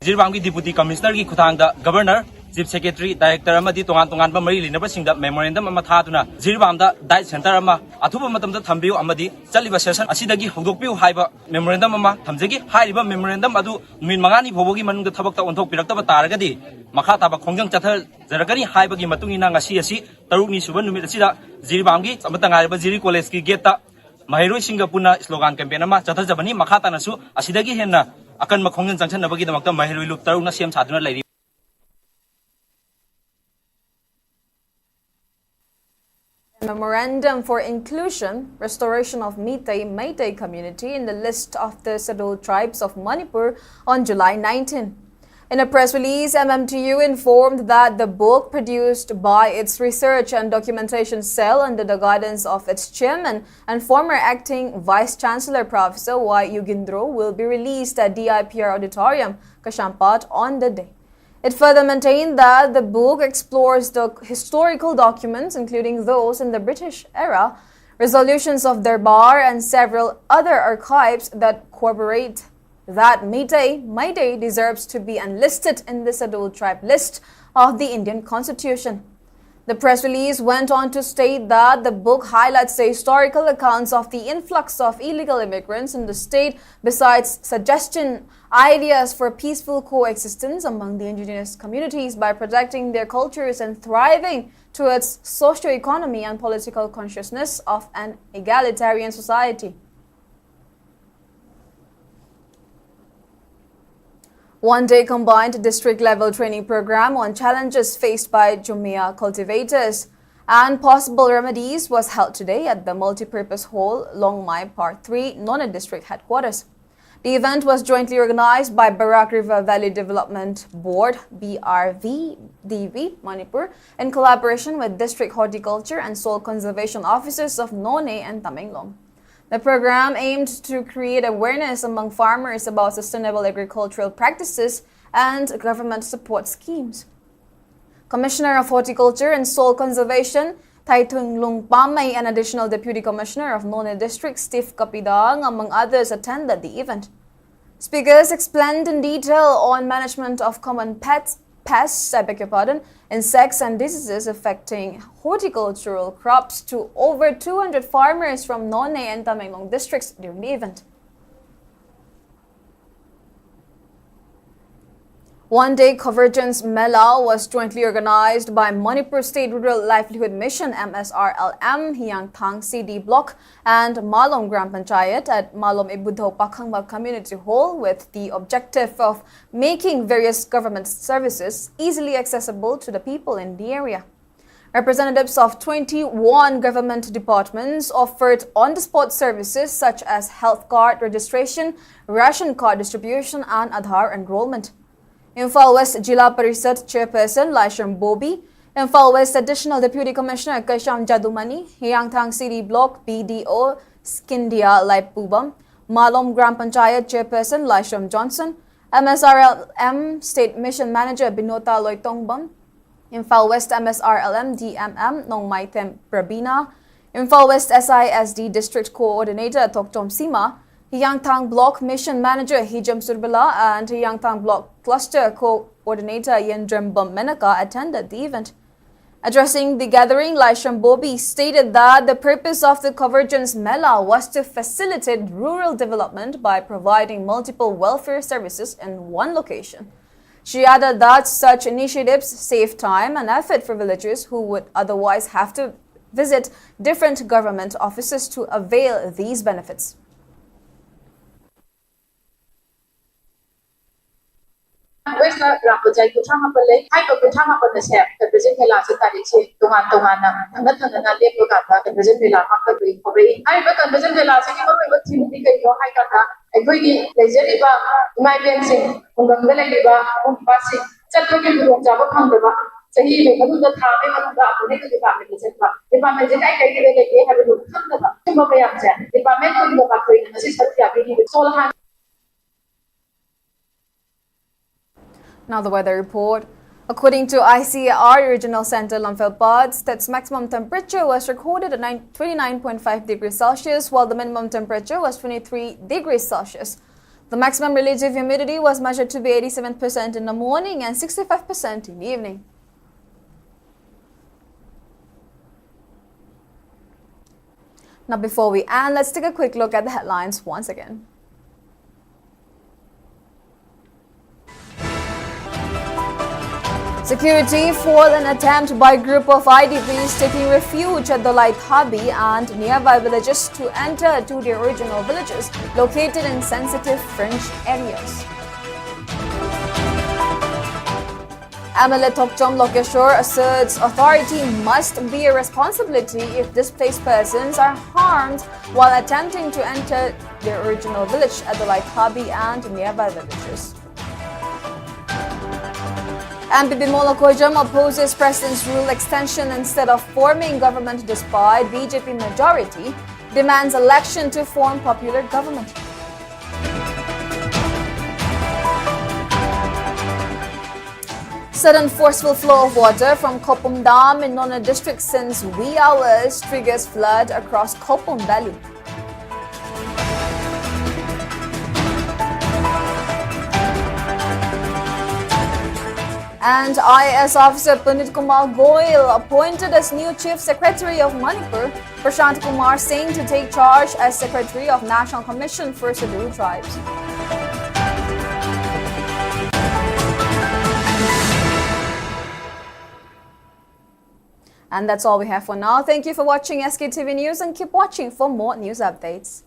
ꯖꯤꯔꯤꯕꯥꯝꯒꯤ Deputy Commissionerꯒꯤ ꯈꯨꯠꯊꯥꯡꯗ Governor, Chief Secretary, Director ꯑꯃꯗꯤ ꯇꯣꯉꯥꯟ ꯇꯣꯉꯥꯟꯕ ꯃꯔꯤ ꯂꯩꯅꯕꯁꯤꯡꯗ memorandum ꯑꯃ ꯊꯥꯗꯨꯅ ꯖꯤꯔꯤꯕꯥꯝꯗ diet center ꯑꯃ ꯑꯊꯨꯕ ꯃꯇꯝꯗ ꯊꯝꯕꯤꯌꯨ ꯑꯃꯗꯤ ꯆꯠꯂꯤꯕ session ꯑꯁꯤꯗꯒꯤ ꯍꯧꯗꯣꯛꯄꯤꯌꯨ ꯍꯥꯏꯕ memorandum ꯑꯃ ꯊꯝꯖꯈꯤ꯫ ꯍꯥꯏꯔꯤꯕ memorandum ꯑꯗꯨ ꯅꯨꯃꯤꯠ ꯃꯉꯥꯅꯤ ꯐꯥꯎꯕꯒꯤ ꯃꯅꯨꯡꯗ ꯊꯕꯛꯇ ꯑꯣꯟꯊꯣꯛꯄꯤꯔꯛꯇꯕ ꯇꯥꯔꯒꯗꯤ ꯃꯈꯥ ꯇꯥꯕ ꯈꯣꯡꯖꯪ ꯆꯠꯊꯖꯔꯛꯀꯅꯤ ꯍꯥꯏꯕꯒꯤ ꯃꯇꯨꯡ ꯏꯟꯅ ꯉꯁꯤ ꯑꯁꯤ ꯇꯔꯨꯛꯅꯤ ꯁꯨꯕ ꯅꯨꯃꯤꯠ ꯑꯁꯤꯗ ꯖꯤꯔꯤꯕꯥꯝꯒꯤ ꯑꯃꯠꯇ ꯉꯥꯏꯔꯕ ꯖꯤꯔꯤ Collegeꯀꯤ gateꯇ ꯃꯍꯩꯔꯣꯏꯁꯤꯡꯒ ꯄꯨꯟꯅ slogan campaign ꯑꯃ ꯆꯠꯊꯖꯕꯅꯤ꯫ ꯃꯈꯥ ꯇꯥꯅꯁꯨ ꯑꯁꯤꯗꯒꯤ ꯍꯦꯟꯅ ꯑꯀꯟꯕ ꯈꯣꯡꯖꯪ ꯆꯪꯁꯤꯟꯅꯕꯒꯤꯗꯃꯛꯇ ꯃꯍꯩꯔꯣꯏ ꯂꯨꯞ ꯇꯔꯨꯛꯅ ꯁꯦꯝ ꯁꯥꯗꯨꯅ ꯂꯩꯔꯤ꯫ Memorandum for Inclusion, Restoration of Meitei, Meitei Community in the List of the Scheduled Tribes of Manipur on July nineteen. In a press release, M M T U informed that the book, produced by its Research and Documentation Cell under the guidance of its chairman and former acting Vice Chancellor Professor Y Yugindro, will be released at D I P R Auditorium, Kaisampad, on the day. It further maintained that the book explores the historical documents, including those in the British era, resolutions of Durbar, and several other archives that corroborate that Meitei, Meitei deserves to be enlisted in the Scheduled Tribe list of the Indian Constitution. The press release went on to state that the book highlights the historical accounts of the influx of illegal immigrants in the state, besides suggesting ideas for peaceful coexistence among the indigenous communities by protecting their cultures and thriving towards socio-economy and political consciousness of an egalitarian society. One-day combined district-level training program on challenges faced by Jumia cultivators and possible remedies was held today at the multipurpose hall, Longmai Part three, Noney District Headquarters. The event was jointly organized by Barak River Valley Development Board, B R V D V, Manipur, in collaboration with District Horticulture and Soil Conservation Officers of Noney and Tamenglong. The program aimed to create awareness among farmers about sustainable agricultural practices and government support schemes. Commissioner of Horticulture and Soil Conservation, Thaithuinglung Pamei, and Additional Deputy Commissioner of Noney District, Steve Kapidang, among others, attended the event. Speakers explained in detail on management of common pets, pests, I beg your pardon, insects and diseases affecting horticultural crops to over two hundred farmers from Noney and Tamenglong districts during the event. One-day Convergence Mela was jointly organized by Manipur State Rural Livelihood Mission, M S R L M, Hiyangthang C D Block and Malom Gram Panchayat at Malom Ibudho Pakhangma Community Hall with the objective of making various government services easily accessible to the people in the area. Representatives of twenty-one government departments offered on-the-spot services such as health card registration, ration card distribution, and Aadhaar enrollment. Imphal West Zilla Parishad Chairperson Laishram Bobi, Imphal West Additional Deputy Commissioner Kasham Jadumani, Hiyangthang C D Block B D O Skindia Laipubam, Malom Gram Panchayat Chairperson Laishram Johnson, M S R L M State Mission Manager Binota Loitongbam, Imphal West M S R L M D M M Nongmaithem Prabina, Imphal West S I S D District Coordinator Toktom Sima, Hiyangthang Block Mission Manager Hijam Surbala, and Hiyangthang Block Cluster Coordinator Yendrembam Menaka attended the event. Addressing the gathering, Laishram Bobi stated that the purpose of the Convergence Mela was to facilitate rural development by providing multiple welfare services in one location. She added that such initiatives save time and effort for villagers who would otherwise have to visit different government offices to avail these benefits. West ꯂꯥꯛꯄ ꯆꯍꯤ ꯀꯨꯟꯊ꯭ꯔꯥ ꯃꯥꯄꯟ ꯂꯩ꯫ ꯍꯥꯏꯔꯤꯕ ꯀꯨꯟꯊ꯭ꯔꯥ ꯃꯥꯄꯟ ꯑꯁꯦ conversion ꯃꯦꯂꯥꯁꯦ ꯇꯥꯔꯤꯛꯁꯦ ꯇꯣꯉꯥꯟ ꯇꯣꯉꯥꯟꯅ ꯊꯪꯅ ꯊꯪꯅꯅ ꯂꯦꯞꯄ ꯀꯥꯟꯗ ꯀꯟꯚꯔꯖꯟ ꯃꯦꯂꯥ ꯄꯥꯡꯊꯣꯛꯄꯒꯤ ꯍꯧꯔꯛꯏ꯫ ꯍꯥꯏꯔꯤꯕ ꯀꯟꯚꯔꯖꯟ ꯃꯦꯂꯥꯁꯤꯒꯤ ꯃꯔꯨꯑꯣꯏꯕ ꯊꯤꯝꯗꯤ ꯀꯩꯅꯣ ꯍꯥꯏ ꯀꯥꯟꯗ ꯑꯩꯈꯣꯏꯒꯤ ꯂꯩꯖꯔꯤꯕ ꯏꯃꯥ ꯏꯕꯦꯟꯁꯤꯡ, ꯈꯨꯡꯒꯪꯗ ꯂꯩꯔꯤꯕ ꯃꯕꯨꯡ ꯃꯧꯄ꯭ꯋꯥꯁꯤꯡ ꯆꯠꯄꯒꯤ ꯈꯨꯗꯣꯡꯆꯥꯕ ꯐꯪꯗꯕ, ꯆꯍꯤ ꯑꯃꯒꯤ ꯃꯅꯨꯡꯗ, ꯊꯥ ꯑꯃꯒꯤ ꯃꯅꯨꯡꯗ ꯑꯃꯨꯛ ꯍꯦꯛꯇ ꯗꯤꯄꯥꯔꯠꯃꯦꯟꯗ ꯆꯠꯄ, ꯗꯤꯄꯥꯔꯠꯃꯦꯟꯁꯦ ꯀꯥꯏ ꯀꯥꯏꯗ ꯂꯩꯒꯦ ꯍꯥꯏꯕꯗꯨ ꯈꯪꯗꯕ, ꯁꯤꯒꯨꯝꯕ ꯃꯌꯥꯝꯁꯦ ꯗꯤꯄꯥꯔꯠꯃꯦꯟ ꯀꯨꯟꯒ ꯃꯥꯊꯣꯏꯅ ꯉꯁꯤ ꯁꯔꯨꯛ ꯌꯥꯕꯤꯔꯤꯕ ꯁꯣꯜ ꯍꯥꯟ Now the weather report. According to I C A R Regional Center Lamphel Pass, its maximum temperature was recorded at nine, twenty-nine point five degrees Celsius, while the minimum temperature was twenty-three degrees Celsius. The maximum relative humidity was measured to be eighty-seven percent in the morning and sixty-five percent in the evening. Now, before we end, let's take a quick look at the headlines once again. Security foiled an attempt by group of I D Ps taking refuge at Dolaithabi and nearby villages to enter to their original villages located in sensitive fringe areas. M L A Thokchom Lokeshwar asserts authority must bear responsibility if displaced persons are harmed while attempting to enter their original village at Dolaithabi and nearby villages. M P Bimol Akoijam opposes President's rule extension instead of forming government despite B J P majority, demands election to form popular government. Sudden forceful flow of water from Khopum Dam in Noney district since wee hours triggers flood across Khopum Valley. And I A S officer Punit Kumar Goel appointed as new Chief Secretary of Manipur, Prashant Kumar Singh to take charge as Secretary of National Commission for Scheduled Tribes. And that's all we have for now. Thank you for watching S K T V News and keep watching for more news updates.